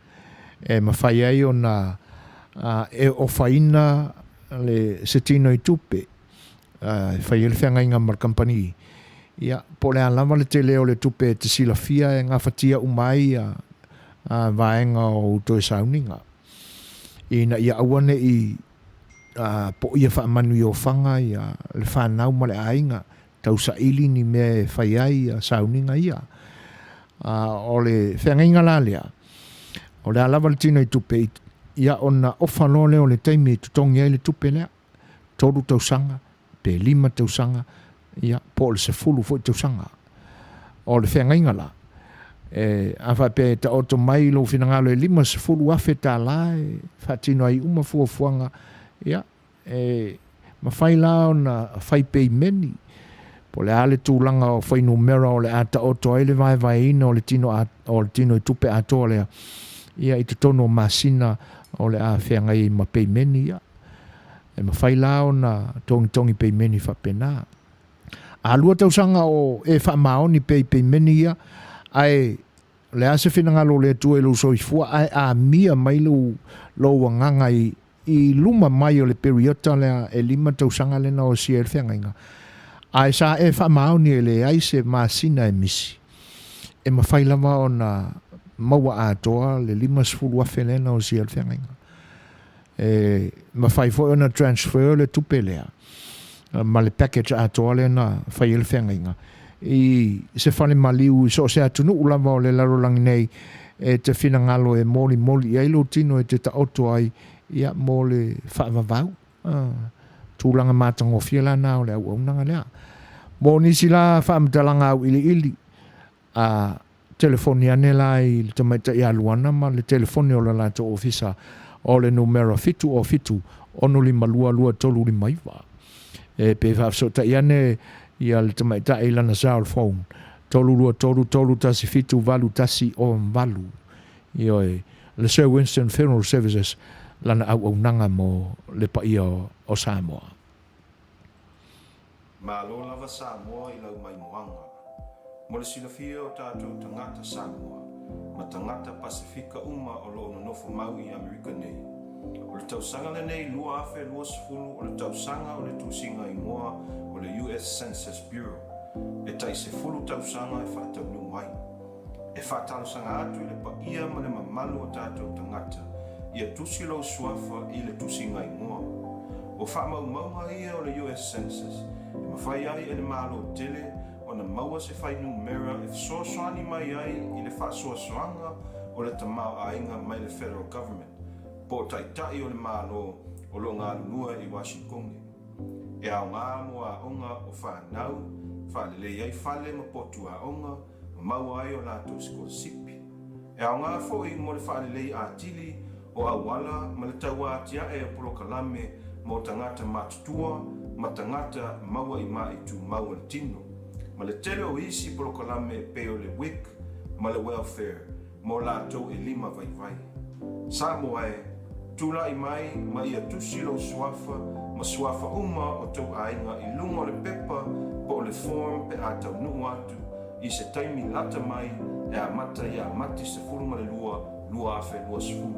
e mafai ai ona e ofaina le se tino i tupe e fai ai le feagaiga ma le kamupani. Ia, po o le a lava le tele o le tupe e te silafia e gafatia uma ai ia vaega o ou toe sauniga. Ina ia aua ne i poia faamanuiofaga le fanau ma le aiga, tausaili ni mea e fai ai sauniga ia. O le feagaiga la lea, o le a lava le tino i tupe, ia ona ofa loa lea o le taimi e totogi ai le tupe lea, 3 tausaga, pe 5 tausaga, ia, po o le 10 foi tausaga. O le feagaiga la, e, a faapea e taoto mai lou finagalo e $50,000 e faatino ai uma fuafuaga, ia, e mafai la ona fai peimeni, po o le a le tulaga o fuainumera o le a taoto ai le vaevaeina o le tino, o le tino i tupe atoa lea, ia, i totonu o masina o le a feagai ai ma peimeni, ia. E mafai la ona togitogi peimeni faapena. A lua tausaga o e faamaoni pea i peimeni ia, ae o le a se finagalo o le Atua i lou soifua ae amia mai lou, lou agaga i, i luma mai o le periota lea e 5 tausaga lea na osia ai le feagaiga, ae sa e faamaoni e leai se masina e misi, e mafai lava ona maua atoa le $50,000 lea na osia ai le feagaiga. E mafai foi ona transfer le tupe lea ma le package atoa lea na fai ai le feagaiga i se fale maliu i so o se atunuu lava o le lalolagi nei e te finagalo e molimoli i ai lou tino e te taoto ai ia mo le faavavau. Tulaga matagofie la na o le auaunaga lea. Mo nisi la faamatalaga auiliili, A telefoni ane la i le tamaitai ia Luana ma le telefoni o le latou ofisa o le numera 707 652 2359. E pe faafesootai ane ia le tamaitai i lana cell phone 323 317 8108. Ioe, le Sir Winston Funeral Services lana auaunaga mo le paia o Samoa. Malo lava Samoa i lau maimoaga. Mo le silafia o tatou tagata Samoa ma tagata Pasefika uma o lo o nonofo mau i Amerika nei, o le tausaga lenei 2020 o le tausaga o le tusiga igoa o le US Census Bureau e tai 10 tausaga e faataunuu ai. E faatalosaga atu i le paia ma le mamalu o tatou tagata ia tusi lou suafa i le tusiga igoa. O faamaumauga ia o le US Census e mafai ai e le Malo tele ona maua se fuainumera e fesoasoani mai ai i le faasoasoaga o le tamaoaiga mai le Federal Government po o taitai o le Malo o lo o galulue i Washington. E aoga mo aoga o fanau, faalelei ai fale ma potu aoga, ma maua ai o latou sikolasipi. E aoga foi mo le faalelei atili o auala ma le tauatiae o polokalame mo tagata matutua ma tagata maua i maʻi tumau o le tino, ma le tele o isi polokalame e pei o le WIC ma le Welfare mo latou e lima vaivai. Samoa e, tulai mai ma ia tusi lou suafa ma suafa uma o tou aiga i luga o le pepa po o le form pe a taunuu atu i se taimi lata mai e amata ia Mati 12, 2020.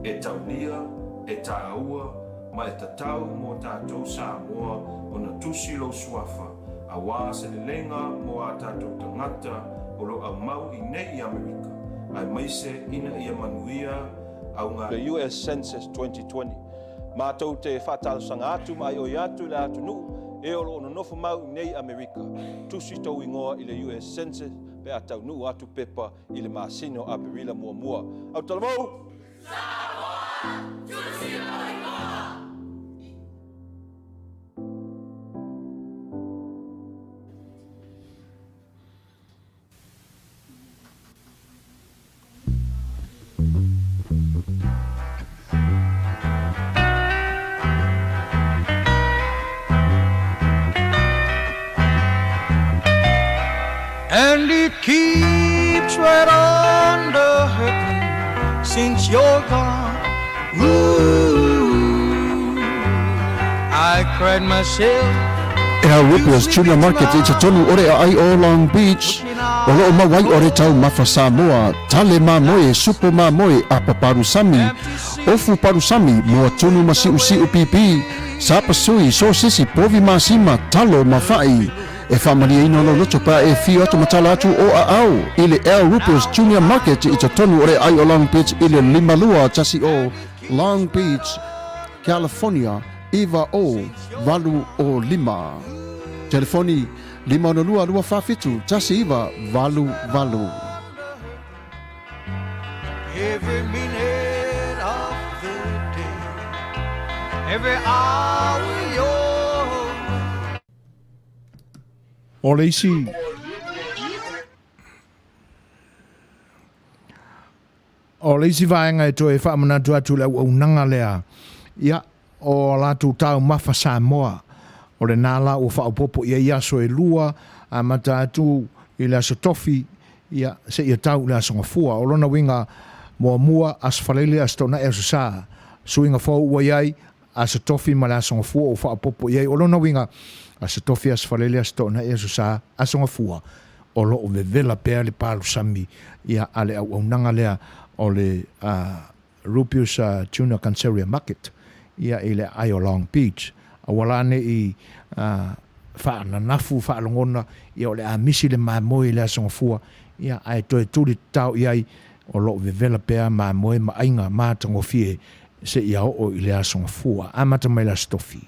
E taulia, e tāua, ma e tatau mō tātou Samoa ona tusi lou suafa auā se leleiga mō ā tātou tangata o lo aumau i nei i Amerika, aemaise ina ia manuia. Auga le US Census 2020. Matou te faatalosaga atu ma aioi atu i le atunuu e o lo o nonofo mau i nei Amerika, tusi tou igoa i le US Census pe a taunuu atu pepa i le masina o Aperila muamua. Autalavou! Samoa! Tusi lou igoa! And it keeps right on the hurting since you're gone. Ooh, I cried myself Al Rippers Junior Market i totonu o le aai o Long Beach, o loo mau ai o le taumafa Samoa, tale mamoe, supo mamoe, apa palusami, ofu palusami, moa tunu ma siusiu pipi, sapasui, sosisi, povi masima, talo ma fa'i. E faamalieina lou loto pe a e afio atu ma tala atu o aao i le Al Rippers Junior Market i totonu o le aai o Long Beach i le 5210 Long Beach, California 90805. Telefoni, 562 247 1988. Every minute of the day, every hour you're away. O le isi O le isi vaega e toe faamanatu atu le auaunaga lea, ia, o a latou taumafa Samoa, o lena la ua faaopoopo i ai aso e lua, amata atu i le Aso Tofi, ia, seia tau i le Aso Gafua. O lona uiga, muamua, Aso Faraile, Aso Toonai, Aso Sa. Suiga fou ua i ai, Aso Tofi ma le Aso Gafua ua faaopoopo i ai. O lona uiga, Aso Tofi, Aso Faraile, Aso Toonai, Aso Sa, Aso Gafua, o lo o vevela pea le palusami ia a le auaunaga lea o le Rupius Tuna Canceria Market ia i le aai o Long Beach. Aua la ne i faananafu faalogona ia o le a misi le mamoe i le Aso Gafua ia ae toe tuli tatao i ai o lo o vevela pea mamoe ma aiga matagofie seia oo i le Aso Gafua. Amata mai le Aso Tofi.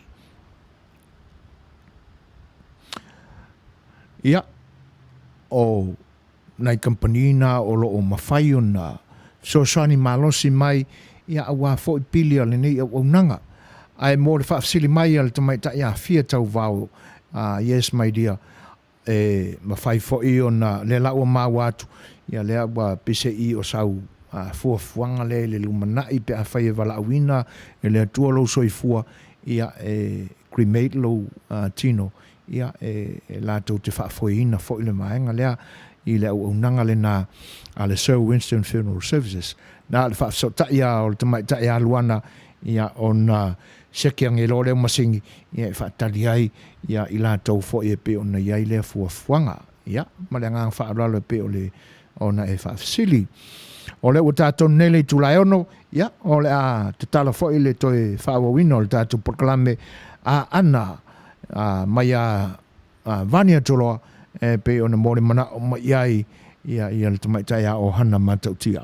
Ia, o nai kamupani na o lo o mafai ona fesoasoani malosi mai, ia aua foi pili a lenei auaunaga. Ae mo le faafesili mai a le tamaitai afia tauvao, yes my dear, e mafai foi ona, lea la ua maua atu, ia lea ua pese i o sau fuafuaga lea i le lumanai pe afai e valaauina e le Atua lou soifua, ia e cremate lou tino, ia e latou te faafoeina foi le vaega lea i le auaunaga lena a le Sir Winston Funeral Services. Na o le faafesootai lava o le tamaitai alu ana, ia ona seke ane loa lea masini ia e faatali ai ia i latou foi e pei ona i ai lea fuafuaga. Ia, ma le agaga faaaloalo e pei o le ona e faafesili. O lea ua tatou nei le itula e 6, ia, o le a tatala foi le toe faaauauina o le tatou polokalame a Ana mai a Vani Atoloa e pei ona mo le manao mai i ai ia, ia le tamaitai a Ohana Matautia.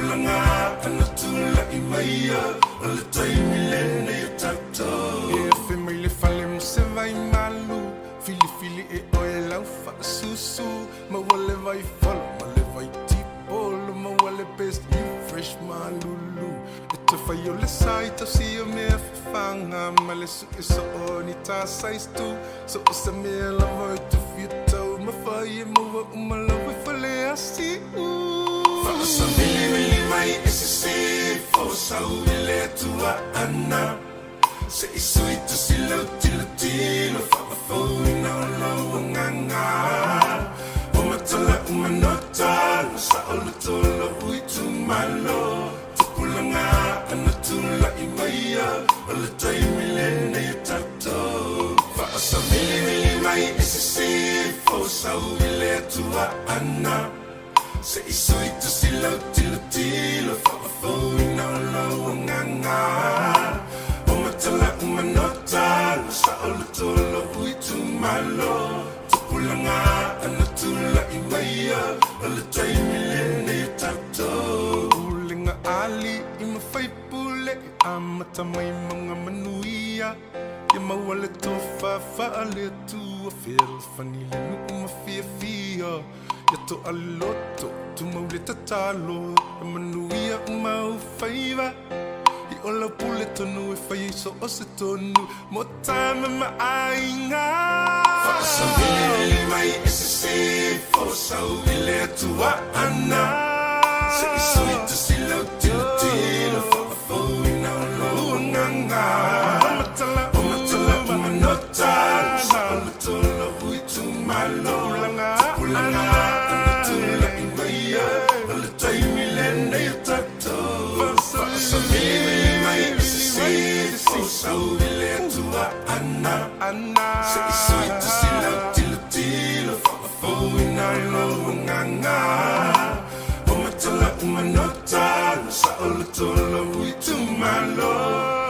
Tupulaga ana tulai mai o le taimi lenei o tatou. E afe mai le fale ma se vai malu, Filifili e oe lau faasusu, Maua le vai folo ma le vai tipolo, Maua le best new fresh malulu. E te fai o le sa i tausi o mea fafaga, Ma le sue soo ni ta size tu, So o se mea lava e te fia taumafa ai e maua uma lau e fale asiu. Faasamilivili mai e sisifo sau i le Atua ana se i sui tasi lau tilotilo faafouina o lou agaga o matala uma nota lo saoloto lou itumalo tupulaga ana tulai mai o le taimi lenei o tatou faasamilivili mai e sisifo sau i le Atua ana Se i sui tasi lau tilotilo faafouina o lou agaga O matala uma nota lo saoloto lou itumalo Tupulaga ana tulai mai o le taimi lenei o tatou Pulega alii ma faipule e amata mai mauga manuia Ia maua le tofa faale-Atua fealofani le nuu ma fiafia Ia toa le loto, tumau le tatalo, E manuia uma ou faiva. I o lau pule tonu e fai ai so o se tonu mo tama ma aiga. Faasavilivili mai e sisifo sau i le Atua ana se i sui tasi lau tilotilo faafouina o lou agaga. O matala uma nota, saoloto lou itumalo. Tupulaga ana tulai mai o le taimi lenei o tatou. Faasamilivili mai e sisifo sau i le Atua ana se i sui tasi lau tilotilo faafouina lou agaga. O matala uma nota lo saoloto lou itumalo.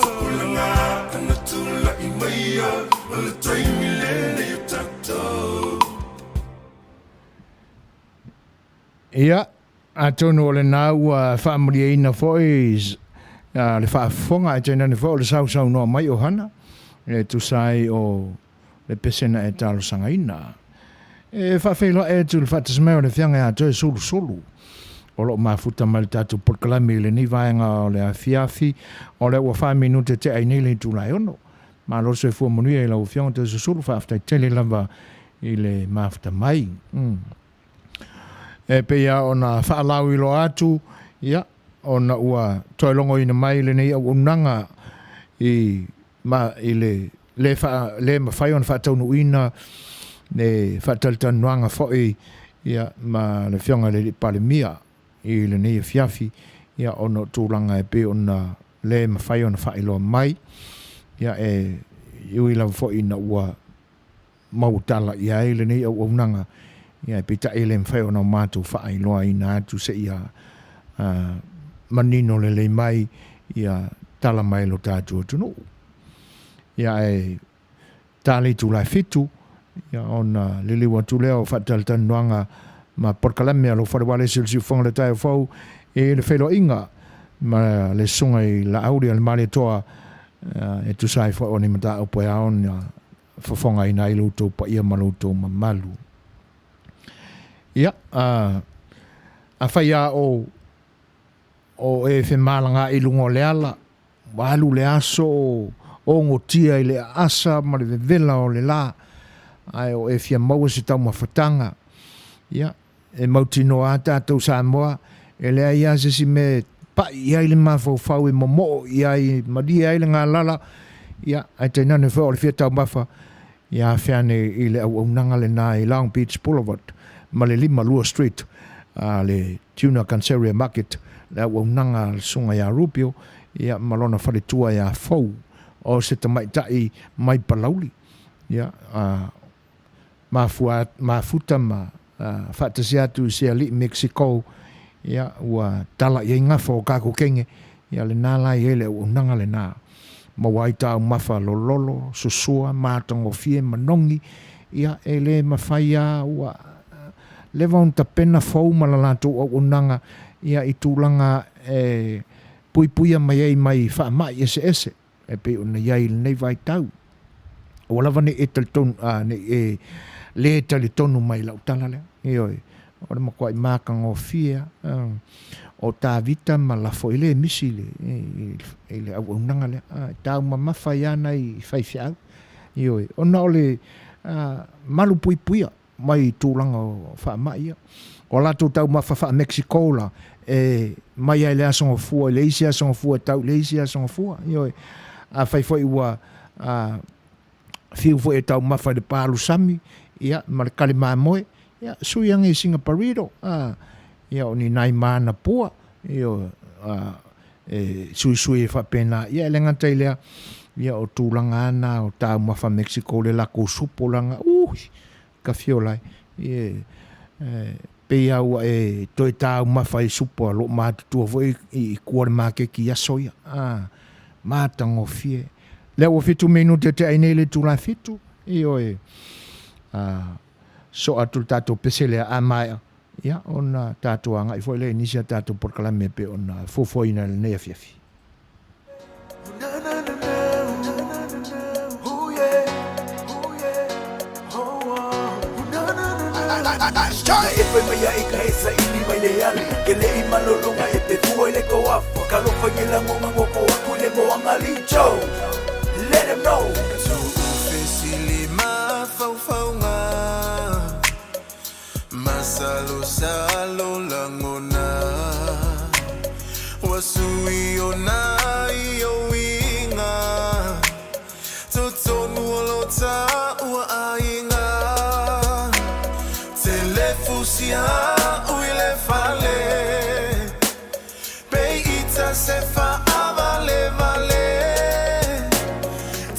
Tupulaga ana tulai mai o le taimi lenei o tatou. Ia, atonu o lena ua faamalieina foi le faafofoga ae tainane foi o le sausaunoa mai o Hana e tusa ai o le pesena e talosagaina. E faafeiloai atu i le faatasi mai o le Afioga ia Toesulusulu o lo o mafuta mai le tatou polokalame i lenei vaega o le afiafi o lea ua fa minute tea ai nei le itula e ono. Malo le soifua manuia i lau Afioga Toesulusulu, faafetai tele lava i le mafuta mai. E pei lava ona faalauiloa atu, ia, ona ua toe logoina mai lenei auaunaga i, ma, i le le, faa, le mafai ona faataunuuina le faatalatalanoaga foi ia, ma le Afioga i le Alii Palemia i lenei afiafi, ia, ona o tulaga e pei ona le mafai ona faailoa mai, ia, e ui lava foi ina ua maua tala i ai lenei auaunaga, ia, peitai e le mafai ona o matou faailoaina atu seia manino lelei mai ia tala mai lo tatou atunuu. Ia ae ta le itula e fitu, ia ona liliu atu lea o faatalatalanoaga ma polokalame a lou fale ualesi o le Siufofoga o le Taeao Fou i le feiloaiga ma le Susuga i Laauli a le Malietoa e tusa ai foi o ni mataupu e ao ona fofogaina ai lo outou paia ma lo outou mamalu. Ia, a, afai lava o, o e femalaga i luga o le ala, ua alu le aso o ogotia i le aasa ma le vevela o le la, ae o e fia maua se taumafataga, ia, E mautinoa a tatou Samoa, e leai lava se isi mea e pai i ai le mafaufau, e momoo i ai, e malie ai le galala, ia, ae tainane foi o le fia taumafa, ia afe ane i le auaunaga lena i Long Beach Boulevard ma le 52 Street a le Tuna Canceria Market, le auaunaga a le Susuga ia Rubio, ia, ma lona faletua ia Fou, o se tamaitai mai Palauli, ia, a, mafua, mafuta ma faatasi atu i se alii Mexico, ia, ua tala i ai gafa o kako kenge, ia lena la i ai le auaunaga lena. Maua ai taumafa lololo, susua, matagofie, manogi, ia, e le mafai a ua leva ona tapena fou ma la latou auaunaga ia i tulaga e puipuia mai ai mai faamai eseese e pei ona i ai i lenei vaitau. Aua lava ne i e talitonu, a, ne i e lē talitonu mai i lau tala lea. Ioe, o le matuai matagofie lava. O Tavita ma lafo e le misi i le, i le auaunaga lea. E taumamafa ai lava nai faifeau. Ioe, ona o le malupuipuia mai tulaga o faamai ia. O a latou taumafa faa-Mexico la, e mai lava i le Aso Gafua i le isi Aso Gafua e tau i le isi Aso Gafua. Ioe, afai foi ua fiu foi e taumafa i le palusami, ia, ma le kali mamoe, ia, sui ane i sina burrito, a, ia, o ni nai mana pua, ioe, a, e suisui ai faapena. Ia, e le gata i lea, ia, o tulaga lava na o taumafa Mexico le lakou supo leaga, uhi, ka fiola ai. Ia, e pei lava ua e toe taumafa i supo a loo matutua foi i tua o le maketi i aso ia. A, matagofie. Lea ua fitu minute te ai nei le itula fitu, ioe, a, soa atu le tatou pese lea, a maea, ia, ona tatou agai foi lea i nisi a tatou polokalame e pei ona fuafuaina i lenei afiafi. Masalosalo lagona Ua sui ona i ou uiga Totonu o lo taua aiga Tele fusi a'u i le fale Pe ita se faavalevale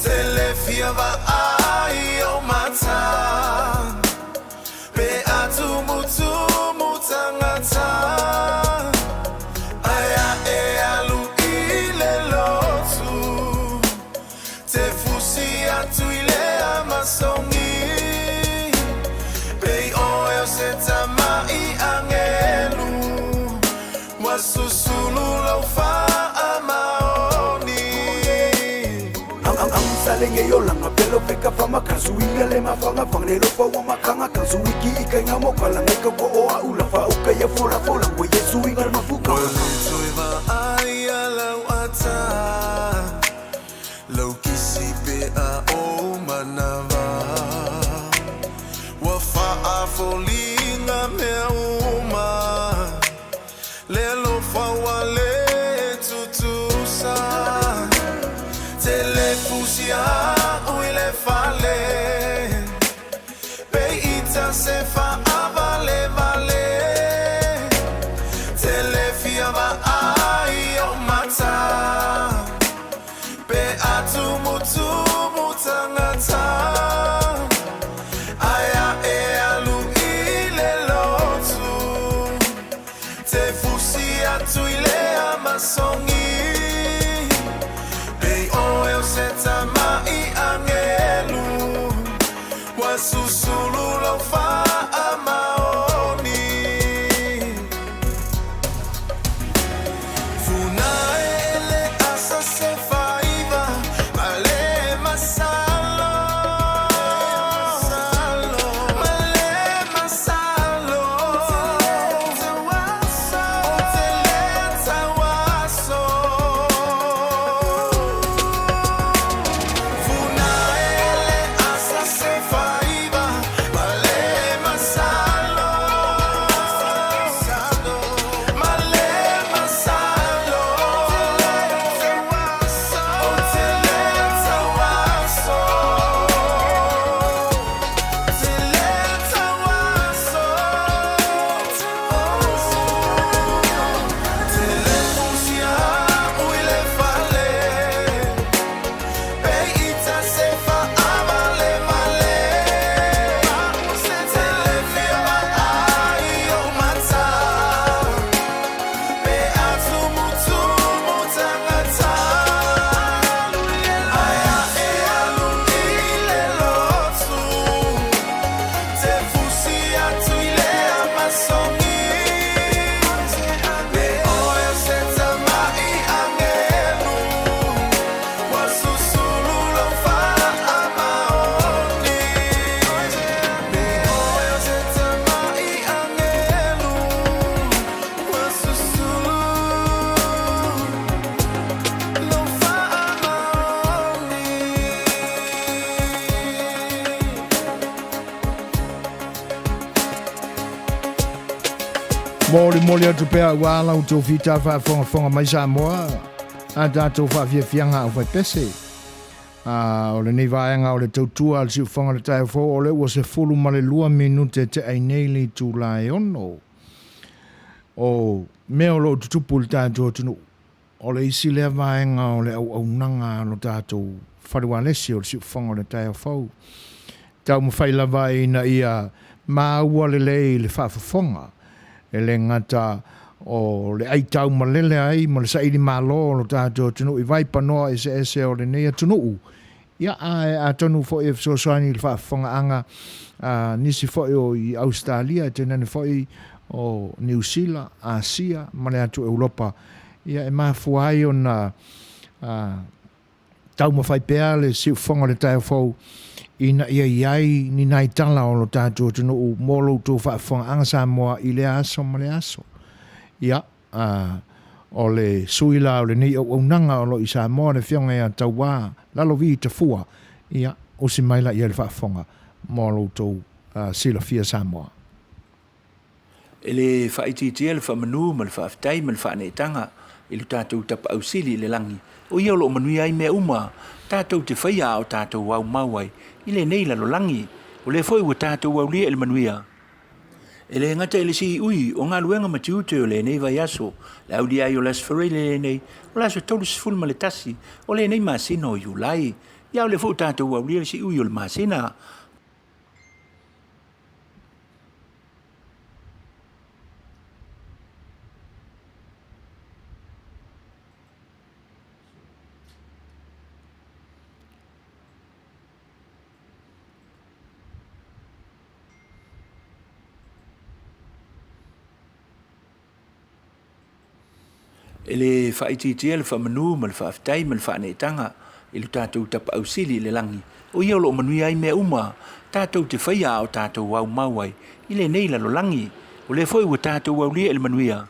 Tele fia vaai o mata Pe a tumutumu tagata Ae a e alu i le lotu Te fusi atu i le amasogi Pei oe o se tama'i agelu Ua susulu lou faamaoni. Ua le toe vaai a lau ata Lau kisi pe a ou manawa Ua faafoliga mea uma Le alofa ua le tutusa Tele fusi a'u i le fale Pe ita se faavalevale Tele fia vaai. Molimoli atu pea ua ala outou fita faafogafoga mai Samoa a tatou faafiafiaga aufaipese. A o lenei vaega o le tautua a le siufofoga o le taeao fou o lea ua 12 minute te ai nei le itula e 6. O mea o lo o tutupu i le tatou atunuu, o le isi lea vaega o le auaunaga a lo tatou fale ualesi o le siufofoga o le taeao fou. Taumafai lava ina ia maua lelei le faafofoga, e le gata o le aitau malele ai ma le saili malo o lo tatou atunuu i vaipanoa eseese o lenei atunuu, ia ae atonu foi e fesoasoani i le faafofogaaga a nisi foi o i Ausetalia, tainane foi o Niu Sila, Asia ma le atu Europa, ia e mafua ai ona taumafai pea le siufofoga o le taeao fou ina ia i ai ni nai tala o lo tatou atunuu mo lo outou faafofogaaga Samoa i lea aso ma lea aso. Ia, o le sui la o lenei auaunaga o lo o i Samoa le Afioga ia Tauā Lalovi Tafua, ia, usi mai la i ai le faafofoga mo lo outou silafia Samoa. E le faaitiitia le faamanu ma le faafetai ma le faaneetaga i lo tatou Tapaau Sili i le lagi, o Ia o lo o manuia ai mea uma tatou te faia a o tatou aumau ai i lenei lalolagi. O lea foi ua tatou aulia i le manuia. E le gata i le siui o galuega ma tiute o lenei vaiaso, le aulia ai o le Aso Faraile lenei, o le aso 31 o lenei masina o Iulai. Ia o lea foi ua tatou aulia le siui o le masina. E le faaitiitia le faamanu ma le faafetai ma le faaneetaga i lo tatou Tapaau Sili i le lagi, o Ia o lo o manuia ai mea uma tatou te faia a o tatou aumau ai i lenei lalolagi. O lea foi ua tatou aulia i le manuia.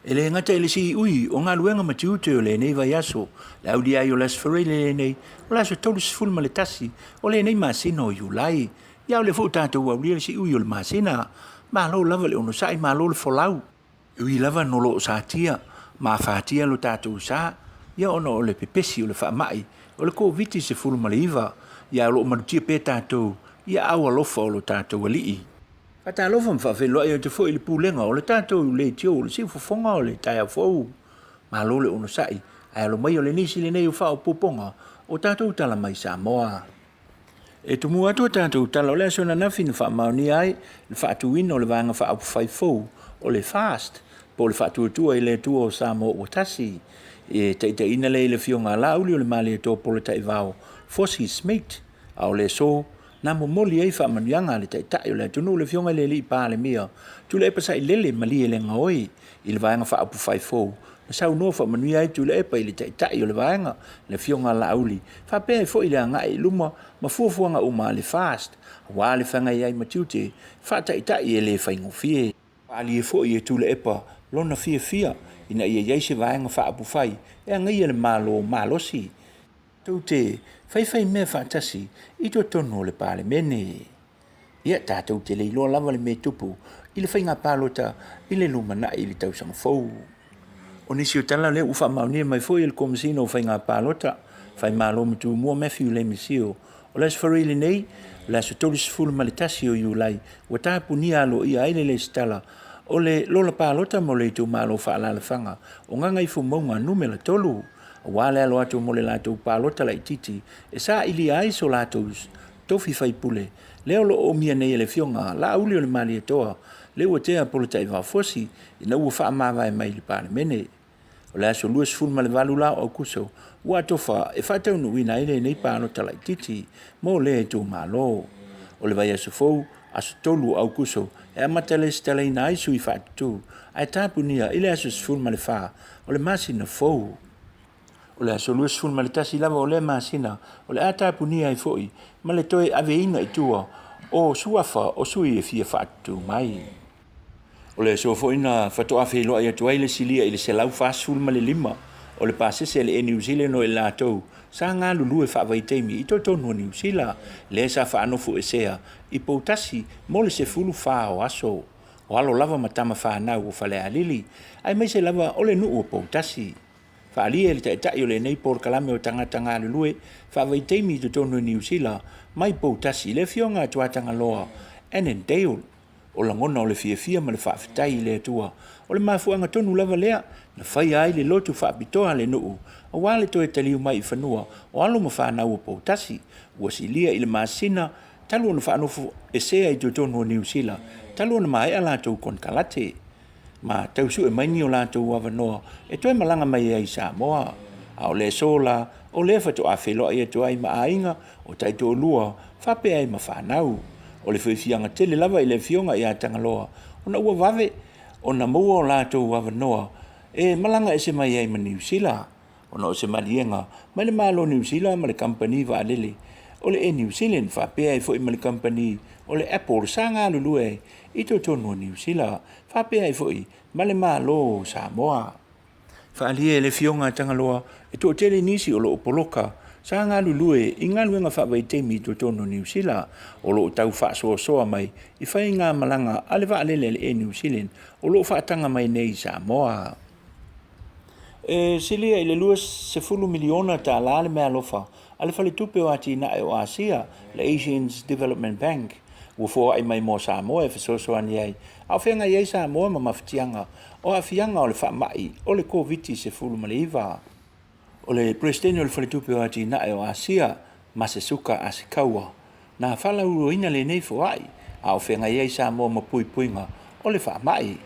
E le gata i le siui o galuega ma tiute o lenei vaiaso, le aulia ai o le Aso Faraile lenei, o le aso 31 o lenei masina o Iulai. Ia o lea foi ua tatou aulia le siui o le masina. Malo lava le onosai, malo le folau. E ui lava no lo o satia ma afatia lo tatou sa, ia ona o le pepesi o le faamai o le Koviti-19, ia o lo o malutia pea tatou i aao alofa o lo tatou Alii. Faatalofa ma faafeiloai atu foi i le pulega o le tatou leitio o le siufofoga o le taeao fou. Malo le onosai, ae alo mai o le nisi lenei o faaopoopoga o tatou tala mai Samoa. E tumu atu a tatou tala o le aso ananafi na faamaonia ai le faatuina o le Vaega Faaupufai fou o le FAST po o le Faatuatua i le Atua o Samoa Ua Tasi. E taitaiina lea i le Afioga a Laauli o le Malietoa Polataivao Fosi Smith, a o le aso na momoli ai faamanuiaga a le Taitai o le atunuu le Afioga i le Alii Palemia Tuilaepa Sailele Malielegaoi i le Vaega Faaupufai fou Na saunoa faamanuia ai Tuilaepa i le taitai o le vaega, le Afioga a Laauli, faapea ai foi le agai i luma ma fuafuaga uma a le FAST, aua le feagai ai ma tiute faataitai e le faigofie. Faaalia foi e Tuilaepa lona fiafia ina ia i ai se vaega faaupufai e agaia le Malo malosi. Tou te faifaimea faatasi i totonu o le Palemene. Ia, tatou te le iloa lava le mea e tupu i le faiga palota i le lumanai i le tausaga fou. O nisi o tala lea ua faamaonia mai foi e le Komesina o Faiga Palota, Faimalo ma Tumua Matthew Lemisio, o le Aso Faraile nei, o le aso 31 o Iulai, ua tapunia aloaia ai le lesitala o le Lola Palota mo le itumalo faaalaalafaga o Gagaifomauga Numera 3, aua le alo atu mo le latou palota laitiiti e sailia ai so latou tofi faipule lea o lo o omia nei e le Afioga Laauli o le Malietoa Leuatea Polataivao Fosi ina ua faamavae mai i le Palemene. O le aso 28 la o Aukuso ua atofa e faataunuuina ai lenei palota laitiiti mo lea itumalo. O le vaiaso fou, aso 3 o Aukuso, e amata lesitalaina ai sui faatutu ae tapunia i le aso 14 o le masina fou. O le aso 21 lava o lea masina o le a tapunia ai foi ma le toe aveina i tua o suafa o sui e fia faatutu mai. O le aso foi na faatoa feiloai atu ai le silia i le 145 o le pasese a le Air New Zealand o i latou sa galulue faavaitaimi i totonu o Niu Sila, lea sa faanofoesea i Poutasi mo le 14 o aso. O alo lava ma tama fanau o Falealili, aemaise lava o le nuu o Poutasi. Faaalia e le Taitai o lenei polokalame o tagata galulue faavaitaimi i totonu o Niu Sila mai Poutasi, le Afioga a Tuatagaloa Annandale, O lagona o le fiafia ma le faafetai i le Atua, o le mafuaaga tonu lava lea na faia ai le lotu faapitoa a le nuu aua le toe taliu mai i fanua o alo ma fanau o Poutasi, ua silia i le masina talu ona faanofo esea i totonu o Niu Sila talu ona maea latou konekarate. Ma tau sue mai ni o latou avanoa e toe malaga mai ai i Samoa. A o le aso la, o lea faatoa feiloai atu ai ma aiga o taitoalua faapea ai ma fanau. O le fiafiaga tele lava i le afioga ia Tagaloa ona ua vave ona maua o latou avanoa e malaga ese mai ai ma Niu Sila, ona o se maliega mai le Malo o Niu Sila ma le kamupani vaalele o le Air New Zealand faapea ai foi ma le kamupani o le Apple sa galulue ai i totonu o Niu Sila faapea ai foi ma le Malo o Samoa. Faaalia e le Afioga a Tagaloa e toatele nisi o lo o poloka sa galulue i galuega faavaitaimi i totonu o Niu Sila o lo o tau faasoasoa mai i faigamalaga a le vaalele a le Air New Zealand o lo o faataga mai nei i Samoa. E silia i le $20 miliona tala le meaalofa a le Faletupe o Atinae o Asia, le Asian Development Bank, ua foai mai mo Samoa e fesoasoani ai a o feagai ai Samoa ma mafatiaga o aafiaga o le faamai o le Koviti-19. O le Peresetene o le Faletupe o Atinae o Asia, Masesuka Asikaua, na faalauiloaina lenei foai a o feagai ai Samoa ma puipuiga o le faamai.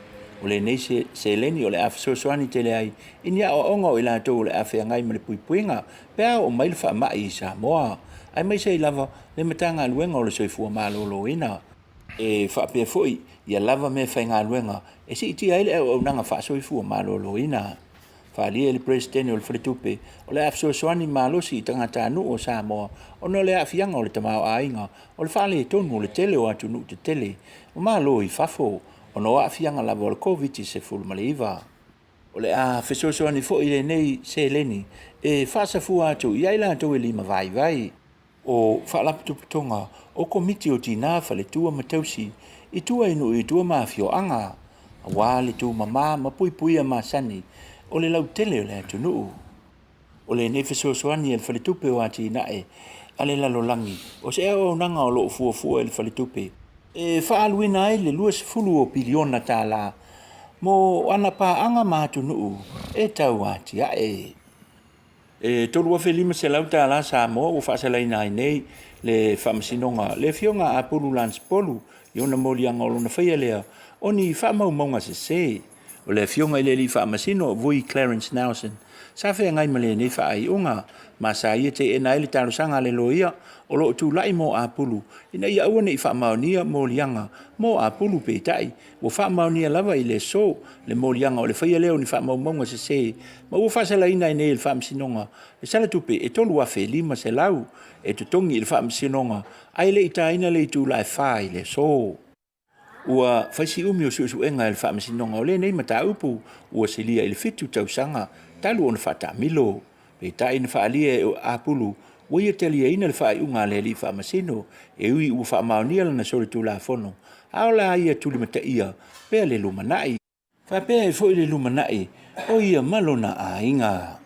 O lenei seleni o le a fesoasoani tele ai i ni aoaoga o i latou o le a feagai ma le puipuiga pe a oo mai le faamai i Samoa, aemaise ai lava le Matagaluega o le Soifua Maloloina. E faapea foi ia lava meafaigaluega e siitia ai le auaunaga faasoifua maloloina. Faaalia e le Peresetene o le Faletupe o le a fesoasoani malosi i tagatanuu o Samoa ona o le aafiaga o le tamaoaiga o le faaletonu o le tele o atunuu tetele ma Malo i fafo ona o aafiaga lava o le Koviti-19. O le a fesoasoani foi lenei seleni e faasafua atu i ai latou e limavaivai. O Faalapotopotoga o Komiti o Tina, Faletua ma Tausi i tua i nuu i tua ma afioaga, aua le tumama ma puipuia masani o le lautele o le atunuu. O lenei fesoasoani a le Faletupe o Atinae a le Lalolagi, o se auaunaga o lo o fuafua e le Faletupe e faaaluina ai le 20 o piliona tala mo ana paaga ma atunuu e tau atiae. E $3,500 tala Samoa ua faasalaina ai nei le Faamasinoga le Afioga a Apulu Lance Polu i ona moliaga o lona faia lea o ni faamaumauga sese. O le Afioga i le Alii Faamasino Vui Clarence Nelson sa feagai ma lenei faaiuga, ma sa ia teena ai le talosaga a le loia o lo o tulai mo Apulu ina ia aua ne i faamaonia moliaga mo Apulu peitai Ua faamaonia lava i le aso le moliaga o le faia lea o ni faamaumauga sese ma ua faasalaina ai nei e le Faamasinoga le sala tupe e $3,500 e totogi i le Faamasinoga ae le i taina le itula e 4 i le aso. Ua fai si umi o suesuega e le Faamasinoga o lenei mataupu ua silia i le 7 tausaga talu ona faataamilo. Peitai na faaalia e Apulu ua ia taliaina le faaiuga a le Alii Faamasino, e ui ua faamaonia lana solitulafono, a o le a ia tulimataia pea le lumanai. Faapea ai foi le lumanai o ia ma lona aiga.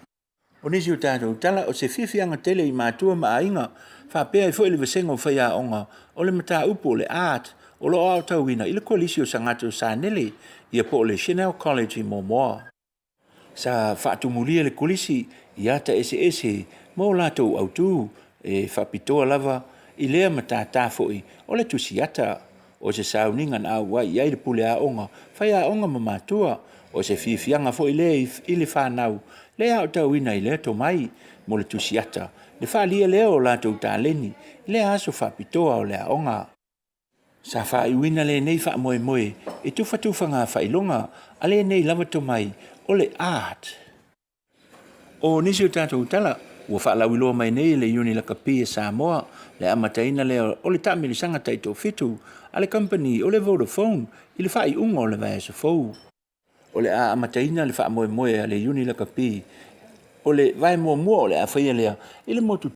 O nisi o tatou tala, o se fiafiaga tele i matua ma aiga, faapea ai foi le vasega o faiaoga o le mataupu o le Art o lo o aotauina i le Kolisi o Sagato o Sanele, ia po o le Chanel College i Moamoa. Sa faatumulia le Kolisi i ata eseese ma o latou autu e faapitoa lava i lea matata foi o le tusiata. O se sauniga na auai i ai le pule aoga, faiaoga ma matua. O se fiafiaga foi lea i le fanau le aotauina i lea tomai mo le tusiata, le faaalia lea o latou taleni i lea aso faapitoa o le aoga. Sa faaiuina lenei faamoemoe i tufatufaga faailoga a lenei lava tomai o le Art. O nisi o tatou tala ua faalauiloa mai nei e le Iuni Lakapi a Samoa le amataina lea o le taamilisaga taitoafitu a le kamupani o le Vodafone i le faaiuga o le vaiaso fou. O le a amataina le faamoemoe a le Iuni Lakapi o le vae muamua o le a faia lea i le motu.